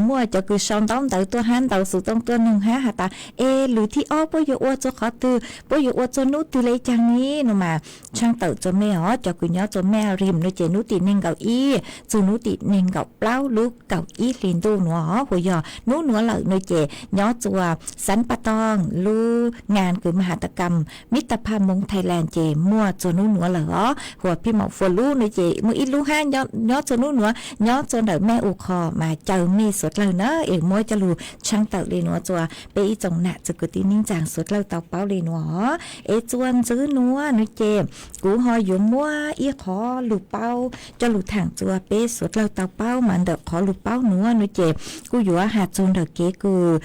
muaj cov kws sau ntaub ntawv tuaj hab ntaus xuv tooj tuaj noog hab has tas es lwm thib ob puab yuav ua txuas qhov twg, puab yuav ua txuas nub twg le caag ni nuav mas tshaaj tawm txuas mej os, cov kws nyob txuas Mej Rim nuav ces nub tim neeg nkaum ib txug nub tim neeg nkaum plaub lub kaum ib hli ntuj nuav os, hu yog nub nuav lawm nuav ces nyob txuas Xav Pas Tooj lub ngaa kws มหกรรมมิตรภาพม้ง Thailand ces muaj txuas nub nuav lawm os, hu Phij Maum Fuas lub nuav ces muaj ib lub hab nyob txuas nub nuav nyob txuas ntawm Mej U Qho mas caw mej suav dlawg na es muab coj lug tshaaj tawm le nuav txuas peb ib tsoom nam txiv kwv tij neej tsaa suav dlawg tau paub le nuav os. Es txuas ntxiv nuav nuav ces kuv ho yuav muab ib qhov lug paub coj lug thaam txuas peb suav dlawg tau paub mas ntawm qhov lug paub nuav nuav ces kuj yuav has txug ntawm kev kws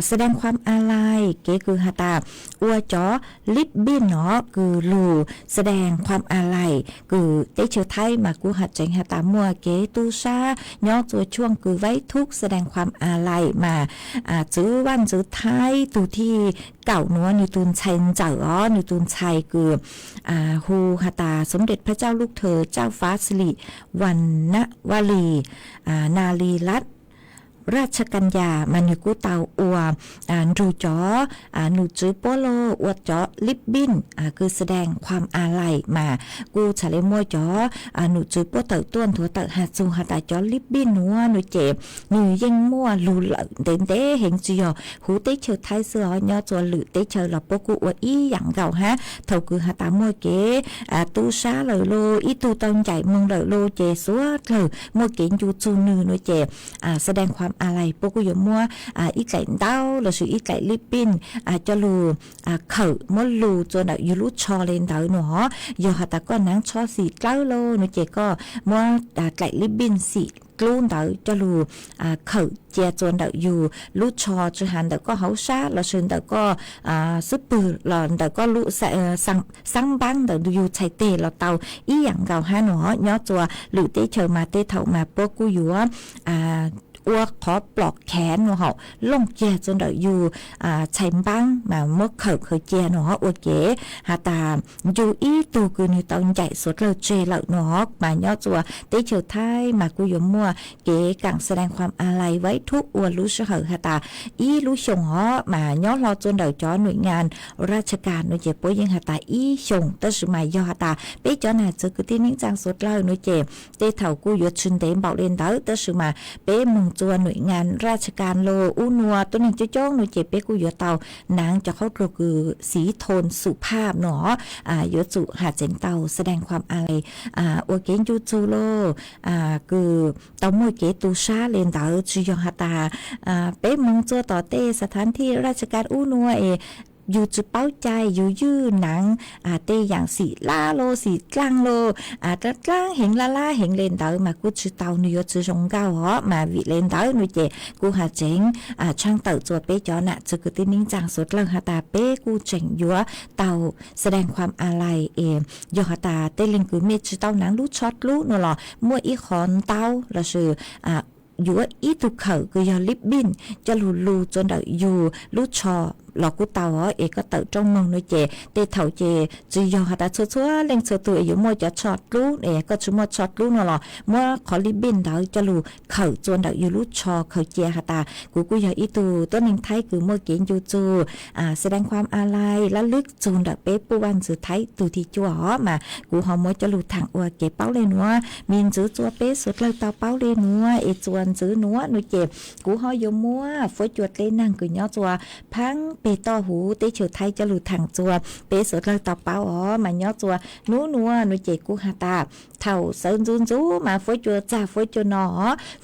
แสดงความอาลัย kev kws has tas ua cov ลิฟต์บิน no kws lug แสดงความอาลัย kws teb chaws Thaib mas kuj has tseev has tas muaj kev tub sab nyob txuas ช่วง kws ไว้ทุกข์ แสดงความอาลัย mas txwv vaj ntxwv Thaib tug thib kaum nuav nwg tug ntxhais ntxawm os, nwg tug ntxhais kws hu has tas สมเด็จพระเจ้าลูกเธอ เจ้าฟ้าสิริวัณณ วลี นารีรัตน์ ราชกัญญา mas nwg kuj tau ua nrug cov nom tswv puab lug ua cov ลิฟต์บิน kws แสดงความอาลัย mas kuj txhad le muaj cov nom tswv puab tawm tuaj nthuav tawm has txug has tas cov ลิฟต์บิน nuav nuav ces nwg yeej muaj lug lawm ntev ntev heev, tsi yog huv teb chaws Thaib xwb os, nyob txuas lwm teb chaws los puab kuj ua ib yaam nkaus hab. Thaus kws has tas muaj kev tub sab lawm los ib tug tau ncaim moog lawm los ces suav dlawg muaj kev ncu txug nwg nuav ces แสดงความอาลัย puab kuj yuav muab ib dlaim ntaub lossis ib dlaim ลิฟต์บิน coj lug khawm muab lug txuas ntawm yug lub tsho le ntawd nuav os. Yog has tas koj naav tsho xim dlawb los nuav ces koj muab dlaim ลิฟต์บิน xim dlub ntawd coj lug khawm cia txua ntawm yug lub tsho, tsi has ntawm koj hauv sab lossis ntawm koj xub pwg los ntawm koj lub xab npaab ntawm yug txhais teg los tau ib yaam nkaus hab no. Nyob txua lwm teb chaws mas tej thaum mas puab kuj yuav ua qhov plom khav no hauv looj kiag txua ntawm yug txhais npaab mas muab khawm khawm cia no ua kev has tas yug ib tug kws nwg tau ncaim suav dlawg tseg lawm no. Mas nyob txua teb chaws Thaib mas kuj yuav muaj kev kam แสดงความอาลัยไว้ทุก ua lub sij hawm has tas ib lub xyoos os. Mas nyob hlo txua ntawm cov หน่วยงานราชการ no ces puab yeej has tas ib xyoos, tab sis mas yog has tas peb cov nam txwv kwv tij neej tsaa suav dlawg no ces tej thaum kuj yuav tsi ntev npaum le ntawd, tab sis mas peb moog txua หน่วยงานราชการ los ub nua tuab neeg coob coob no ces peb kuj yuav tau naav cov qhaub dluag kws สีโทนสุภาพ no yuav tsum has tseev tau แสดงความอาลัย ua kev ncu txug lauj, kws tau muaj kev tu sab le ntawd. Tsi yog has tas peb moog txua tom tej สถานที่ราชการ ub nua es yug tsi paub cai, yug ywj naav tej yaam xim laj los xim dlaaj los dlaaj dlaaj heev laj laj heev le ntawd mas kuj tsi tau, nwg yuav tsi zoo nkauj os. Mas vim le ntawd no ces kuj has tseev tshaaj tawm txua peb cov nam txwv kwv tij neej tsaa suav dlawg has tas peb kuj tseem yuav tau แสดงความอาลัย es yog has tas tej leeg kws mej tsi tau naav lub tsho dlub no los muaj ib qhov ntaub lossis yuav ib tug khawm kws yog ริบบิ้น coj lug lug txua ntawm yug lub tsho los kuj tau os. Es koj tawm rooj moog no ces tej thaum ces tsi yog has tas txhua txhua leej txhua tug es yuav muaj cov tsho dlub, es koj tsi muaj tsho dlub no los muab qhov ริบบิ้น ntawd coj lug khawm txua ntawm yug lub tsho, khawm cia has tas kuv kuj yog ib tug tuab neeg Thaib kws muaj kev ncu txug แสดงความอาลัย ระลึก txug ntawm peb puj vaaj ntxwv Thaib tug thib cuaj os. Mas kuv ho muab coj lug thaam ua kev paub le nuav, miv ntxwv txua peb suav dlawg tau paub le nuav, es txuas ntxiv nuav no ces kuv ho yuav muab fuab cua dleb naag kws nyob txua phaab peg toj huv teb chaws Thaib coj lug thaam txua peb suav dlawg tau paub os. Mas nyob txua nub nuav no ces kuj has tas thaum sawv ntxuv ntxuv mas fuab cua txag fuab cua no,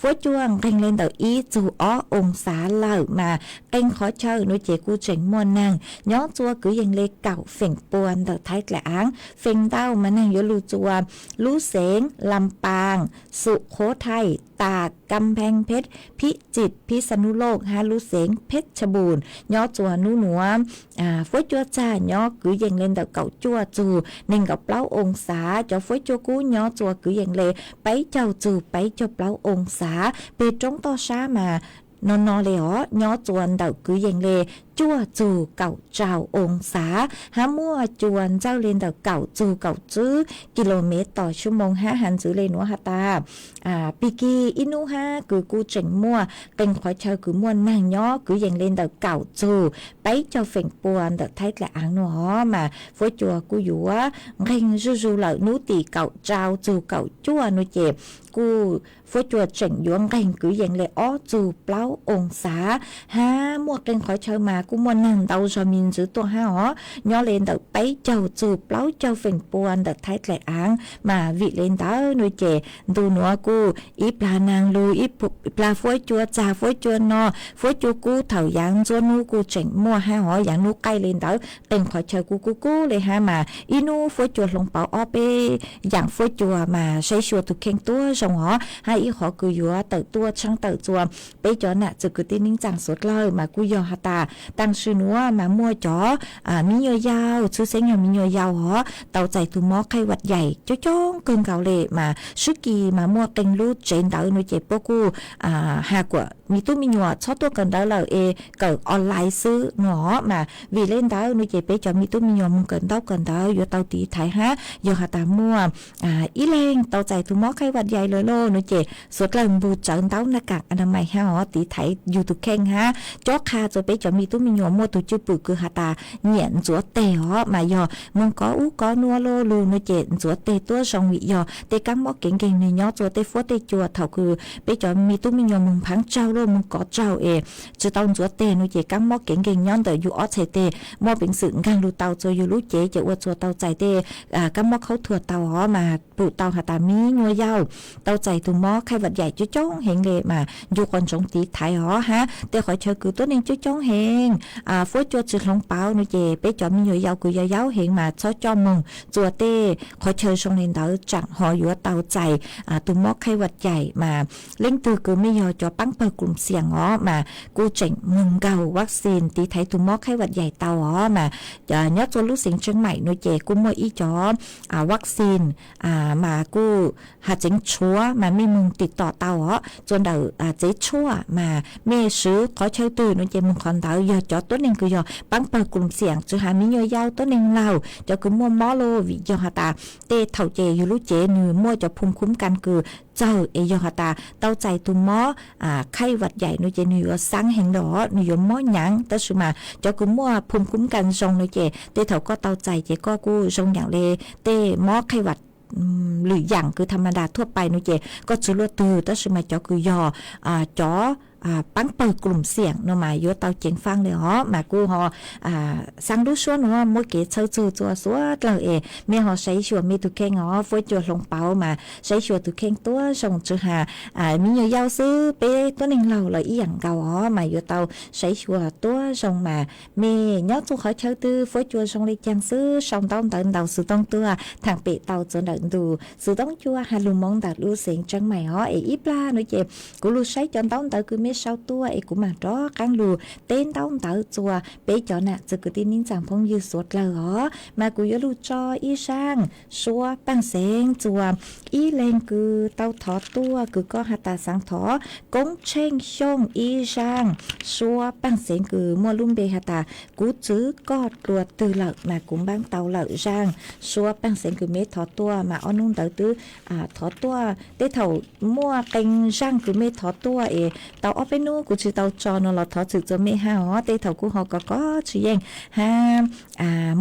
fuab cua nqeeg le ntawm ib txug ob oo xav lawm. Mas qee qhov chaw no ces kuj tseem muaj naag nyob txua kwv yees le kaum feem pua ntawm Thaib dlaim aav. Feem ntau mas naag yuav lug txua lub xeev Lam Paam, Sukhothai, Taag, Kampheej Pheb, Phib Txim, Phib Xas Nub Looj hab lub xeev Pheb Tsha Npum. Nyob txua nub nuav fuab cua txag nyob kwv yees le ntawm kaum cuaj txug neeg nkaum plaub oo xav. Cov fuab cua kub nyob txua kwv yees le peb caug txug peb caug plaub oo xav. Peg roob toj sab mas no no le os, nyob txua ntawm kwv yees le cuaj txug kaum rau oo xav, hab muaj cua ntsawj le ntawm kaum txug kaum tswb kis lus mev tom xyuv moos hab has ntxiv le nuav has tas pig kig ib nub hab kws kuj tseem muaj qee qhov chaw kws muaj naag nyob kwv yees le ntawm kaum txug peb caug feem pua ntawm Thaib dlaim aav no os. Mas fuab cua kuj yuav nqeeg zuj zug lawm nub tim kaum rau txug kaum cuaj no ces kuj fuab cua tseem yuav nqeeg kwv yees le ob txug plaub oo xav, hab muaj qee qhov chaw mas kuj muaj naag ntau zog miv ntxwv tuaj hab os, nyob le ntawm peb caug txug plaub caug feem pua ntawm Thaib dlaim aav. Mas vim le ntawd no ces ntu nuav kuj ib plag naag lug, ib plag fuab cua txag fuab cua no, fuab cua kub thaum yaav ntxuab nub kuj tseem muaj hab os, yaav nub qaij le ntawd qee qhov chaw kuj kub kub le hab. Mas ib nub fuab cua hloov pauv ob peb yaam fuab cua mas saib xyuas tug kheej tuab zoo os. Hab ib qhov kws yuav tawm tuaj tshaaj tawm txua peb cov nam txwv kwv tij neej tsaa suav dlawg mas kuj yog has tas taam sim nuav mas muaj cov miv nyuas yau, txhwb xeeb yog miv nyuas yau os, tau txais tug mob khaij vaj yaim coob coob kawg nkaus le. Mas sub kis mas muaj qee lub tsev ntawv no ces puab kuj has kuas miv tub miv nyuas txhob tuaj kawm ntawv lawm es kawm online xwb no. Mas vim le ntawd no ces peb cov miv tub miv nyuas moog kawm ntaub kawm ntawv yuav tau tiv thaiv hab. Yog has tas muaj ib leeg tau txais tug mob khaij vaj yaim lawm lauj no ces suav dlawg npug tsawv ntaub naj kaam a na mais hab os, tiv thaiv yug tug kheej hab cob qha txua peb cov miv tub miv nyuas muaj tug cwj pwm kws has tas nyiam ntxuav teg os. Mas yog moog kov ub kov nuav lauj lug no ces ntxuav teg tuab zoo, vim yog tej kaab mob kev nkeeg nwg nyob txua tej fuab tej cua thaum kws peb cov miv tub miv nyuas moog phaab tsaug lauj moog kov tsaug es tsi tau ntxuav teg no ces kaab mob kev nkeeg nyob ntawm yug ob txhais teg muaj peev xwm nkaag lug tau txua yug lub cev ces ua txua tau txais tej kaab mob khaub thuas tau os. Mas pum tau has tas miv nyuas yau tau txais tug mob khaij vaj yaim coob coob heev le mas ncu quas ntsoov tiv thaiv os hab. Tej qhov chaw kws tuab neeg coob coob heev Fuab Cua tsis hloov pauv no ces peb cov me nyuam yaus kws yog yaub heev mas txhob coj moog txua tej qhov chaw zoo li ntawd, tsaam ho yuav tau txais tus mob khaib vaj yais mas leej twg kws mej yog cov paab pawg kùm xiam os mas kuj tseem moog nkaug vaccine tiv thaiv tus mob khaib vaj yais tau os mas nyob txua lub xeev Tseeb Maim no ces kuj muaj ib cov vaccine mas kuj has tseev tshuav mas mej moog tim tom tau os txua ntawm tsev tshuaj mas mej swv qhov chaw twg no ces moog qhov ntawd. Yog cov tuab neeg kws yog paab pawg kùm xiam tsis has me nyuam yaus, tuab neeg laug, cov kws muaj mob lug vim yog has tas tej thaum ces yug lub cev nwg muaj cov phum khuv kas kws txawg es yog has tas tau txais tus mob khaib vaj yais no ces nwg yuav xaav heev lawm, nwg yuav mob nyaav. Tab sis mas cov kws muaj phum khuv kas zoo no ces tej thaum koj tau txais ces koj kuj zoo yaam le tej mob khaib vaj lwm yaam kws tham ma das thuaj pais no ces koj tsis luaj twg, tab sis mas cov kws yog cov paab pawg kùm xiam no mas yuav tau ceev faaj le os mas kuj ho xaav lub suab nuav muab kev txhawb txug txua suav dlawg es mej ho saib xyuas mej tug kheej os. Fuab Cua hloov pauv mas saib xyuas tug kheej tuab zoo tsis has me nyuam yaus xwb, peb tuab neeg laug los ib yaam nkaus os mas yuav tau saib xyuas tuab zoo mas mej nyob txug qhov chaw twg Fuab Cua zoo le caag xwb sau ntaub ntawv ntaus xwv tooj tuaj thaam pem tau txug ntawm ntu xwv tooj cua has lug moov ntawm lub xeev Tseeb Maim os. Es ib plag no ces kuv lug saib cov ntaub ntawv kws mej sau tuaj es kuv maam rov qaab lug teb ntaub ntawv txua peb cov nam txiv kwv tij neej tsaa phooj ywg suav dlawg os mas kuv yuav lug tso ib zaaj suab paaj xeev txua ib leeg kws tau thov tuaj kws koj has tas xaav thov Koob Tsheej Xyooj ib zaaj suab paaj xeev kws muaj lub npe has tas kuv txwv koj dlua twg lawm mas kuv npaab tau lawm zaaj suab paaj xeev kws mej thov tuaj mas ob nub ntawd twb thov tuaj. Tej thaum muaj qee zaaj kws mej thov tuaj es tau ob peb nub kuv tsis tau tso no los thov txim txua mej hab os. Tej thaum kuj ho kov kov tsis yeej hab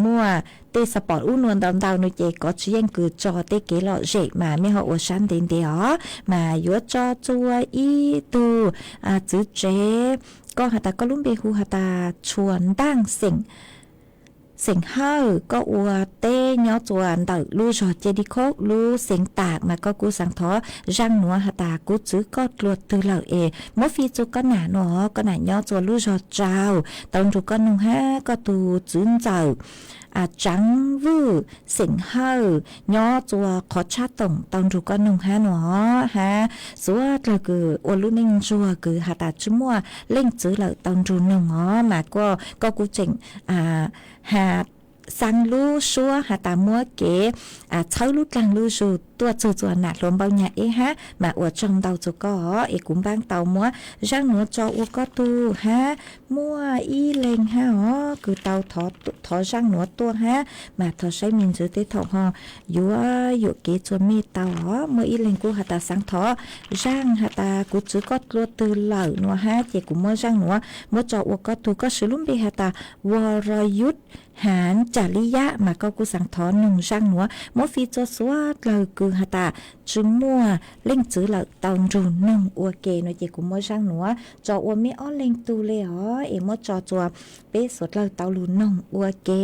muaj tej xab pom ub nua ntau ntau no ces kov tsis yeej kws tso tej kev lom zem mas mej ho ua sab ntev ntev os mas yuav tso txua ib tug txwv tsev, koj has tas koj lub npe hu has tas Tshua Ntaaj xeem Hawj, koj ua teb nyob txua ntawm lub zog Ceg Dib Khoob lub xeev Tas mas koj kuj xaav thov zaaj nuav has tas kuv txwv koj dlua twg lawm es muab fij txua koj nam nuav, koj nam nyob txua lub zog Tsau tau nrug koj noog hab koj tug txwv ntxawm Tsaav Vwj xeem Hawj nyob txua qhov tshab toom tau nrug koj noog hab nuav hab suav dlawg kws ua lub neej ntsuag kws has tas tsi muaj leej txwv lawm tau nrug noog os mas koj kuj tseem has xaa lub suab has tas muab kev txhawb lub dlaag lub zug tuaj txug txua nam hluas npau nyag eb hab mas ua tsaug ntau txug koj os es kuv npaab tau muab zaaj nuav tso ua koj tug hab muaj ib leeg hab os kws tau thov zaaj nuav tuaj hab mas thov saib me ntsis tej thaum ho yuav yuam kev txua mej tau os. Muaj ib leeg kuj has tas xaav thov zaaj has tas kuv txwv koj dlua twg lawm nuav hab ces kuv muab zaaj nuav muab tso ua koj tug. Koj swv lub npe has tas Vo Ro Yub Haav Tsa Lib Yab mas koj kuj xaav thov noog zaaj nuav muab fij txua suav dlawg kws has tas tsi muaj leej txwv lawm tau nrug noog ua ke no ces kuv muab zaaj nuav tso ua mej ob leeg tug le os es muab tso txua peb suav dlawg tau lug noog ua ke.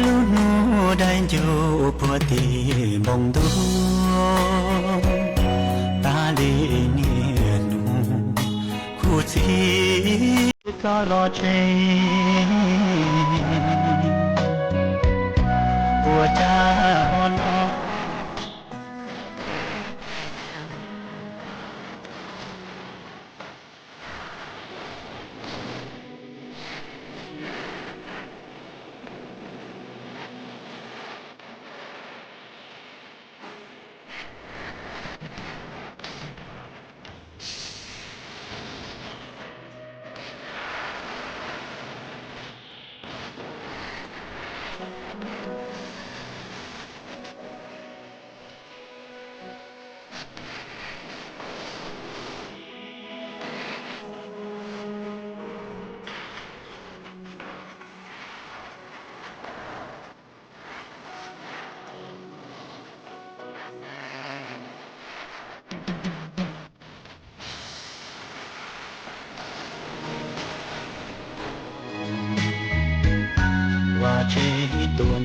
Lub hnub daim ncuj puag tim npoo ntuj, tag li niaj hnub, kuv txiv txoj los tsev, ua cas ho los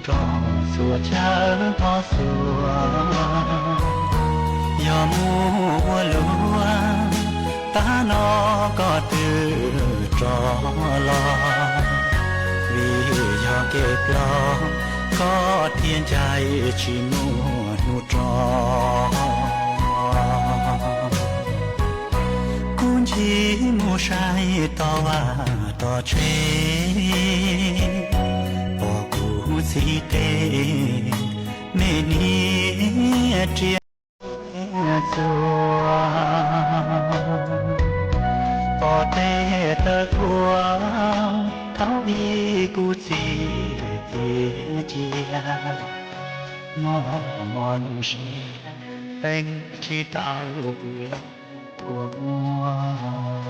Koj txhua chaw thov xuav, yog mus ua luaj, tab no koj twb rov los. Vim yog kev ploj, koj thiaj ncaim tsis muaj hnub rov. Kuv ncig mus saib toj vaj toj tsev, pom kuv txiv tej me niam tsiaj txuas, pom tej tawv kuav thaum ub kuv txiv cia. Mos mos siab teeb tsis tau ua muaj.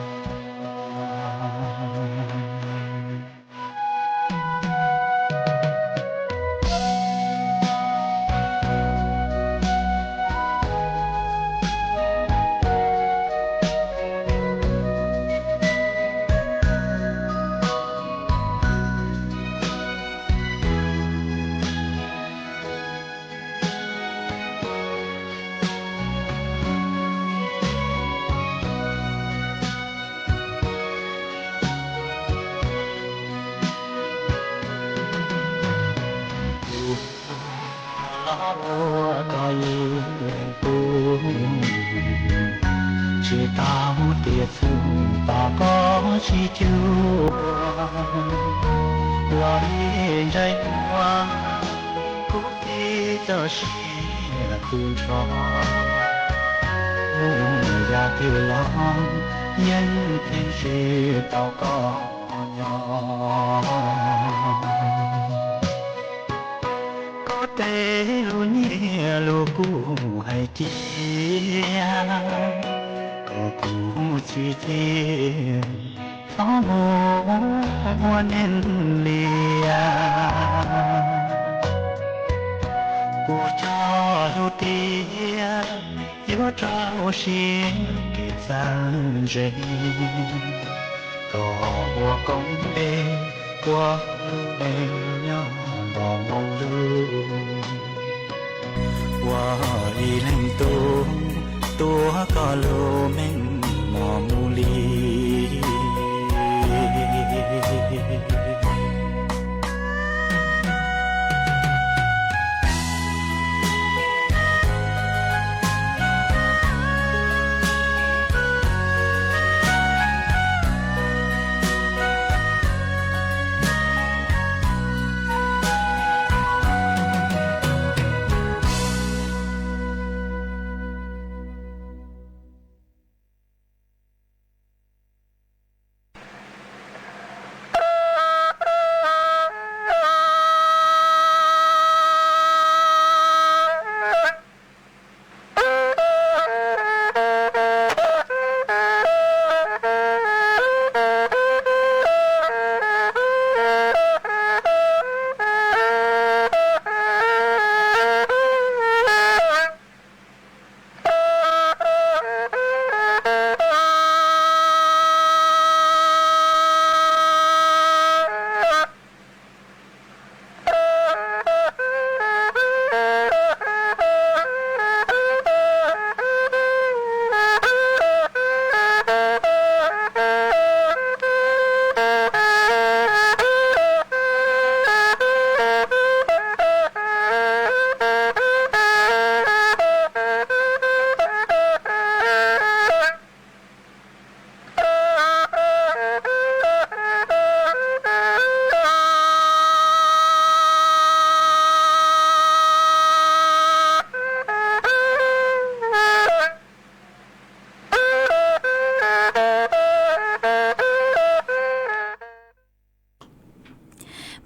Los ua koj ib leeg tub, tsis tau tiam txhub tos koj sib cuag. Los li ntsej muag kuv tib txoj sia tu nrho, yam twg los yeej tsis tau koj nyob. Koj tej lus nyiaj lus kub hais tias, koj kuv txim txiaj, txhob mus ua neeg liam. Kuv cog lus tias yuav rau siab kev txawj ntse, koj ua koob npe ua neej nyob nto moo lug, ua ib leeg tub tuav koj lub meej mom mus li.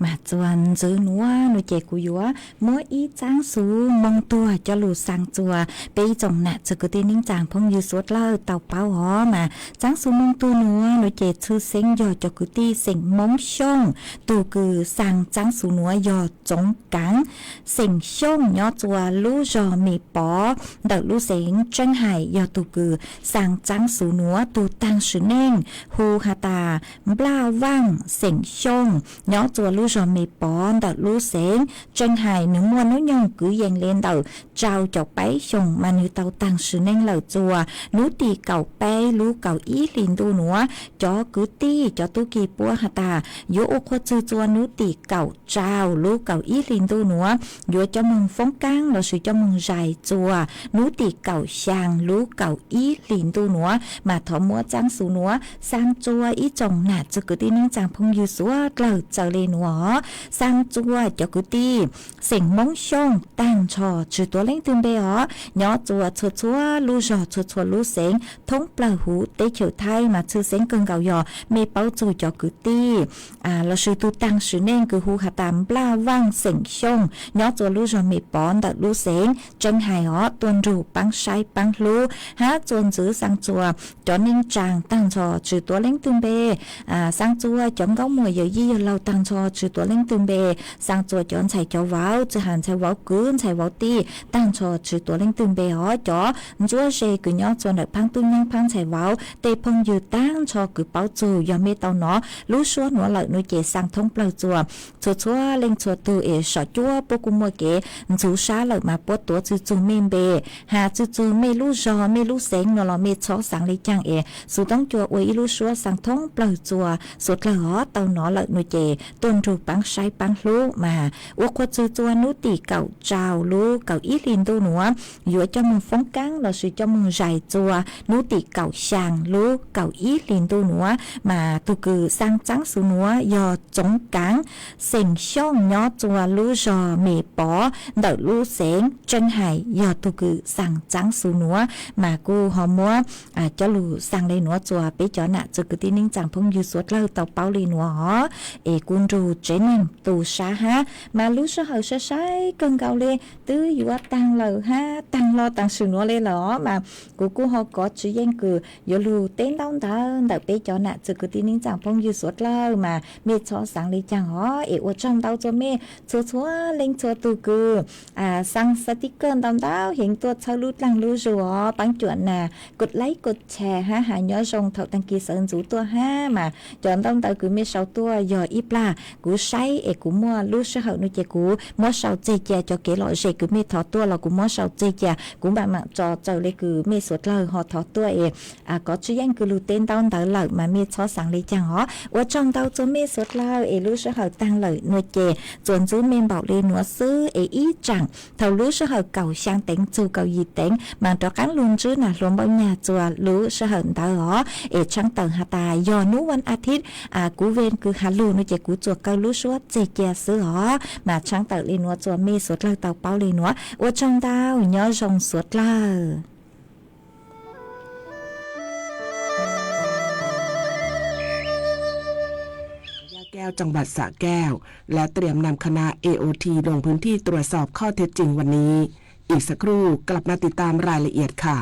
Mas txuas ntxiv nuav nuav ces kuv yuav muab ib txaab xu moog tuag coj lug xaa txuas peb ib tsoom nam txwv kwv tij neej tsaa phooj ywg suav dlawg tau paub os. Mas txaab xu moog tuag nuav nuav ces txhwj xeeb yog cov kwv tij xeem Moob Xyooj. Tug kws xaa txaab xu nuav yog Txoov Kaav, xeem Xyooj nyob txuas lub zog Me Pov ntawm lub xeev Tseeb Hais yog tug kws xaa txaab xu nuav. Tug taag sim neej hu has tas Nplaj Vaaj, xeem Xyooj nyob txuas lub zog Me Pov ntawm lub xeev Tseej Hais, nws muaj hnub nyoog kwv yees li ntawm rau caum peb xyoos mas nws tau taag sim neej lawm txuas hnub tim kaum peb lub kaum ib hlis ntuj nuav. Cov kwv tij cov tub ki puab has tas yuav ua qhua txug txuas hnub tim kaum rau lub kaum ib hlis ntuj nuav, yuav coj moog foob kaab lossis coj moog zais txuas hnub tim kaum xyaa lub kaum ib hlis ntuj nuav. Mas thov muab txaab xuv nuav xaa txuas ib tsoom nam txwv kwv tij neej tsaa phooj ywg suav dlawg txawm le nuav. Xaa txuas cov kwv tij xeem Moob Xyooj taag nrho tsi tuav leej twg npe os, nyob txuas txhua txhua lub zog txhua txhua lub xeev thoob plawg huv teb chaws Thaib mas tshwj xeeb kawg nkaus yog mej paub txug cov kwv tij lossis tug taag sim neej kws hu has tas Nplaj Vaaj xeem Xyooj nyob txuas lub zog Mes Pov ntawm lub xeev Tseej Hais os, tuaj nrug paab saib paab hlub hab txuas ntxiv xaa txuas cov neej tsaa taag nrho tsi tuav leej twg npe. Xaa txuas cov nkauj muam yawm yij yawg laug taag nrho tsi tuav leej twg npe. Xaa txuas cov ntxhais cov vauv, txhais has ntxhais vauv kwv ntxhais vauv tij taag nrho tsi tuav leej twg npe os. Cov ntsuab ze kws nyob txuas ntawm phaab tub nyaab phaab ntxhais vauv tej phooj ywg taag nrho kws paub txug, yog mej tau nov lub suab nuav lawm nuav ces xaa thoob plawg txuas txhua txhua leej txhua tug es sov cuab puab kuj muaj kev ntxhuv sab lawm mas puab tuav txug txug mej npe, has txug txug mej lub zog mej lub xeev nuav los mej txhob xaav le caag es xuv toob cua ua ib lub suab xaa thoob plawg txuas suav dlawg os. Tau nov lawm nuav ces tuaj nrug paab saib paab hlub mas ua qhua txug txuas hnub tim kaum rau lub kaum ib hlis ntuj nuav, yuav coj moog foob kaab lossis coj moog zais txuas hnub tim kaum xyaa lub kaum ib hlis ntuj nuav. Mas tug kws xaa txaab xuv nuav yog Txoov Kaav xeem Xyooj nyob txuas lub zog Mes Pov ntawm lub xeev Tseej Hais yog tug kws xaa txaab xuv nuav. Mas kuj ho muab cov lug xaa le nuav txuas peb cov nam txwv kwv tij neej tsaa phooj ywg suav dlawg tau paub le nuav os. Es kuj nrug tsev neeg tu sab hab mas lub sij hawm sai sai kawg nkaus le, twb yuav taag lawm hab taag hlo taag sim nuav le lawm os. Mas kuv kuj ho kov tsis yeej kws yuav lug teb ntaub ntawv ntawm peb cov nam txwv kwv tij neej tsaa phooj ywg suav dlawg mas mej txhob xaav le caag os. Es ua tsaug ntau txug mej txhua txhua leej txhua tug kws xaa xav tiv kawj ntau ntau heev tuaj txhawb lub dlaag lub zug os, paab cuam nas kod laib kod chais hab has nyob zoo thaum taag kis sawv ntxuv tuaj hab mas cov ntaub ntawv kws mej sau tuaj yog ib plag kuv saib es kuv muaj lub sij hawm nuav ces kuv muab sau txeg cia, cov kev lom zem kws mej thov tuaj los kuv muab sau txeg cia, kuv mam mam tso txawm le kws mej suav dlawg ho thov tuaj es kov tsis yeej kws lug teb ntaub ntawv lawm mas mej txhob xaav le caag os. Ua tsaug ntau txug mej suav dlawg es lub sij hawm taag lawm nuav ces txuas ntxub mej npaum le nuav xwb es ib tsaam thaum lub sij hawm kaum xyaa teev txug kaum yim teev mas rov qaab lug ntsib nam hluas Npauj Nyag txuas lub sij hawm ntawd os. Es tshaaj tawm has tas yog nub vas a thib kuv ven kws has lug nuav ces kuv txuas kaw lub suab txeg cia xwb os. Mas tshaaj tawm le nuav txuas mej suav dlawg tau paub le nuav. Ua tsaug ntau, nyob zoo suav dlawg. ย่าแก้ว จังหวัดสระแก้ว และเตรียมนำคณะ เอโอที ลงพื้นที่ตรวจสอบข้อเท็จจริงวันนี้ อีกสักครู่กลับมาติดตามรายละเอียดค่ะ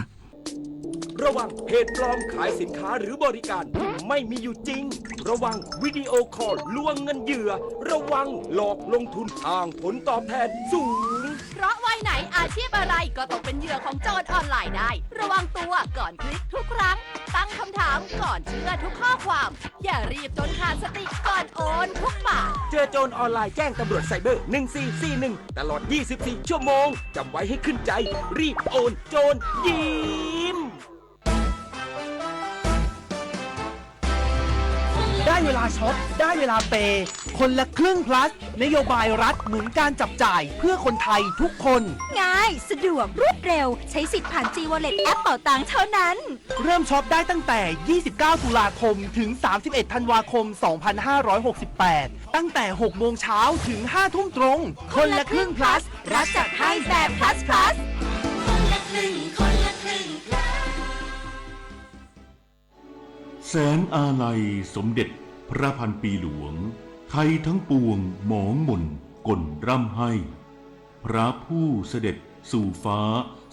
ระวังเพจปลอมขายสินค้าหรือบริการที่ไม่มีอยู่จริง ระวังวิดีโอคอลลวงเงินเหยื่อ ระวังหลอกลงทุนอ้างผลตอบแทนสูง เพราะวัยไหนอาชีพอะไรก็ตกเป็นเหยื่อของโจรออนไลน์ได้ ระวังตัวก่อนคลิกทุกครั้ง ตั้งคำถามก่อนเชื่อทุกข้อความ อย่ารีบจนขาดสติก่อนโอนทุกบาท เจอโจรออนไลน์แจ้งตำรวจไซเบอร์ หนึ่งสี่สี่หนึ่ง ตลอด ยี่สิบสี่ ชั่วโมง จำไว้ให้ขึ้นใจ รีบโอน โจรยิ้ม ได้เวลาช็อป ได้เวลาเปย์ คนละครึ่ง plus นโยบายรัฐหนุนการจับจ่ายเพื่อคนไทยทุกคน ง่าย สะดวก รวดเร็ว ใช้สิทธิ์ผ่าน G Wallet แอปเป๋าตังเท่านั้น เริ่มช็อปได้ตั้งแต่ ยี่สิบเก้า ตุลาคม ถึง สามสิบเอ็ด ธันวาคม สองพันห้าร้อยหกสิบแปด ตั้งแต่ หกโมงเช้า ถึง ห้าทุ่มตรง คนละครึ่ง plus รัฐจัดให้แบบ plus plus แสงอาลัยสมเด็จพระพันปีหลวง ไทยทั้งปวงหมองหม่นก่นร่ำไห้ พระผู้เสด็จสู่ฟ้า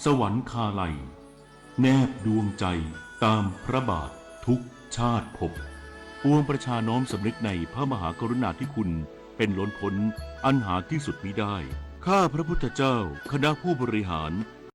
สวรรคาลัย แนบดวงใจตามพระบาททุกชาติภพ ปวงประชาน้อมสำนึกในพระมหากรุณาธิคุณเป็นล้นพ้นอันหาที่สุดมิได้ ข้าพระพุทธเจ้า คณะผู้บริหาร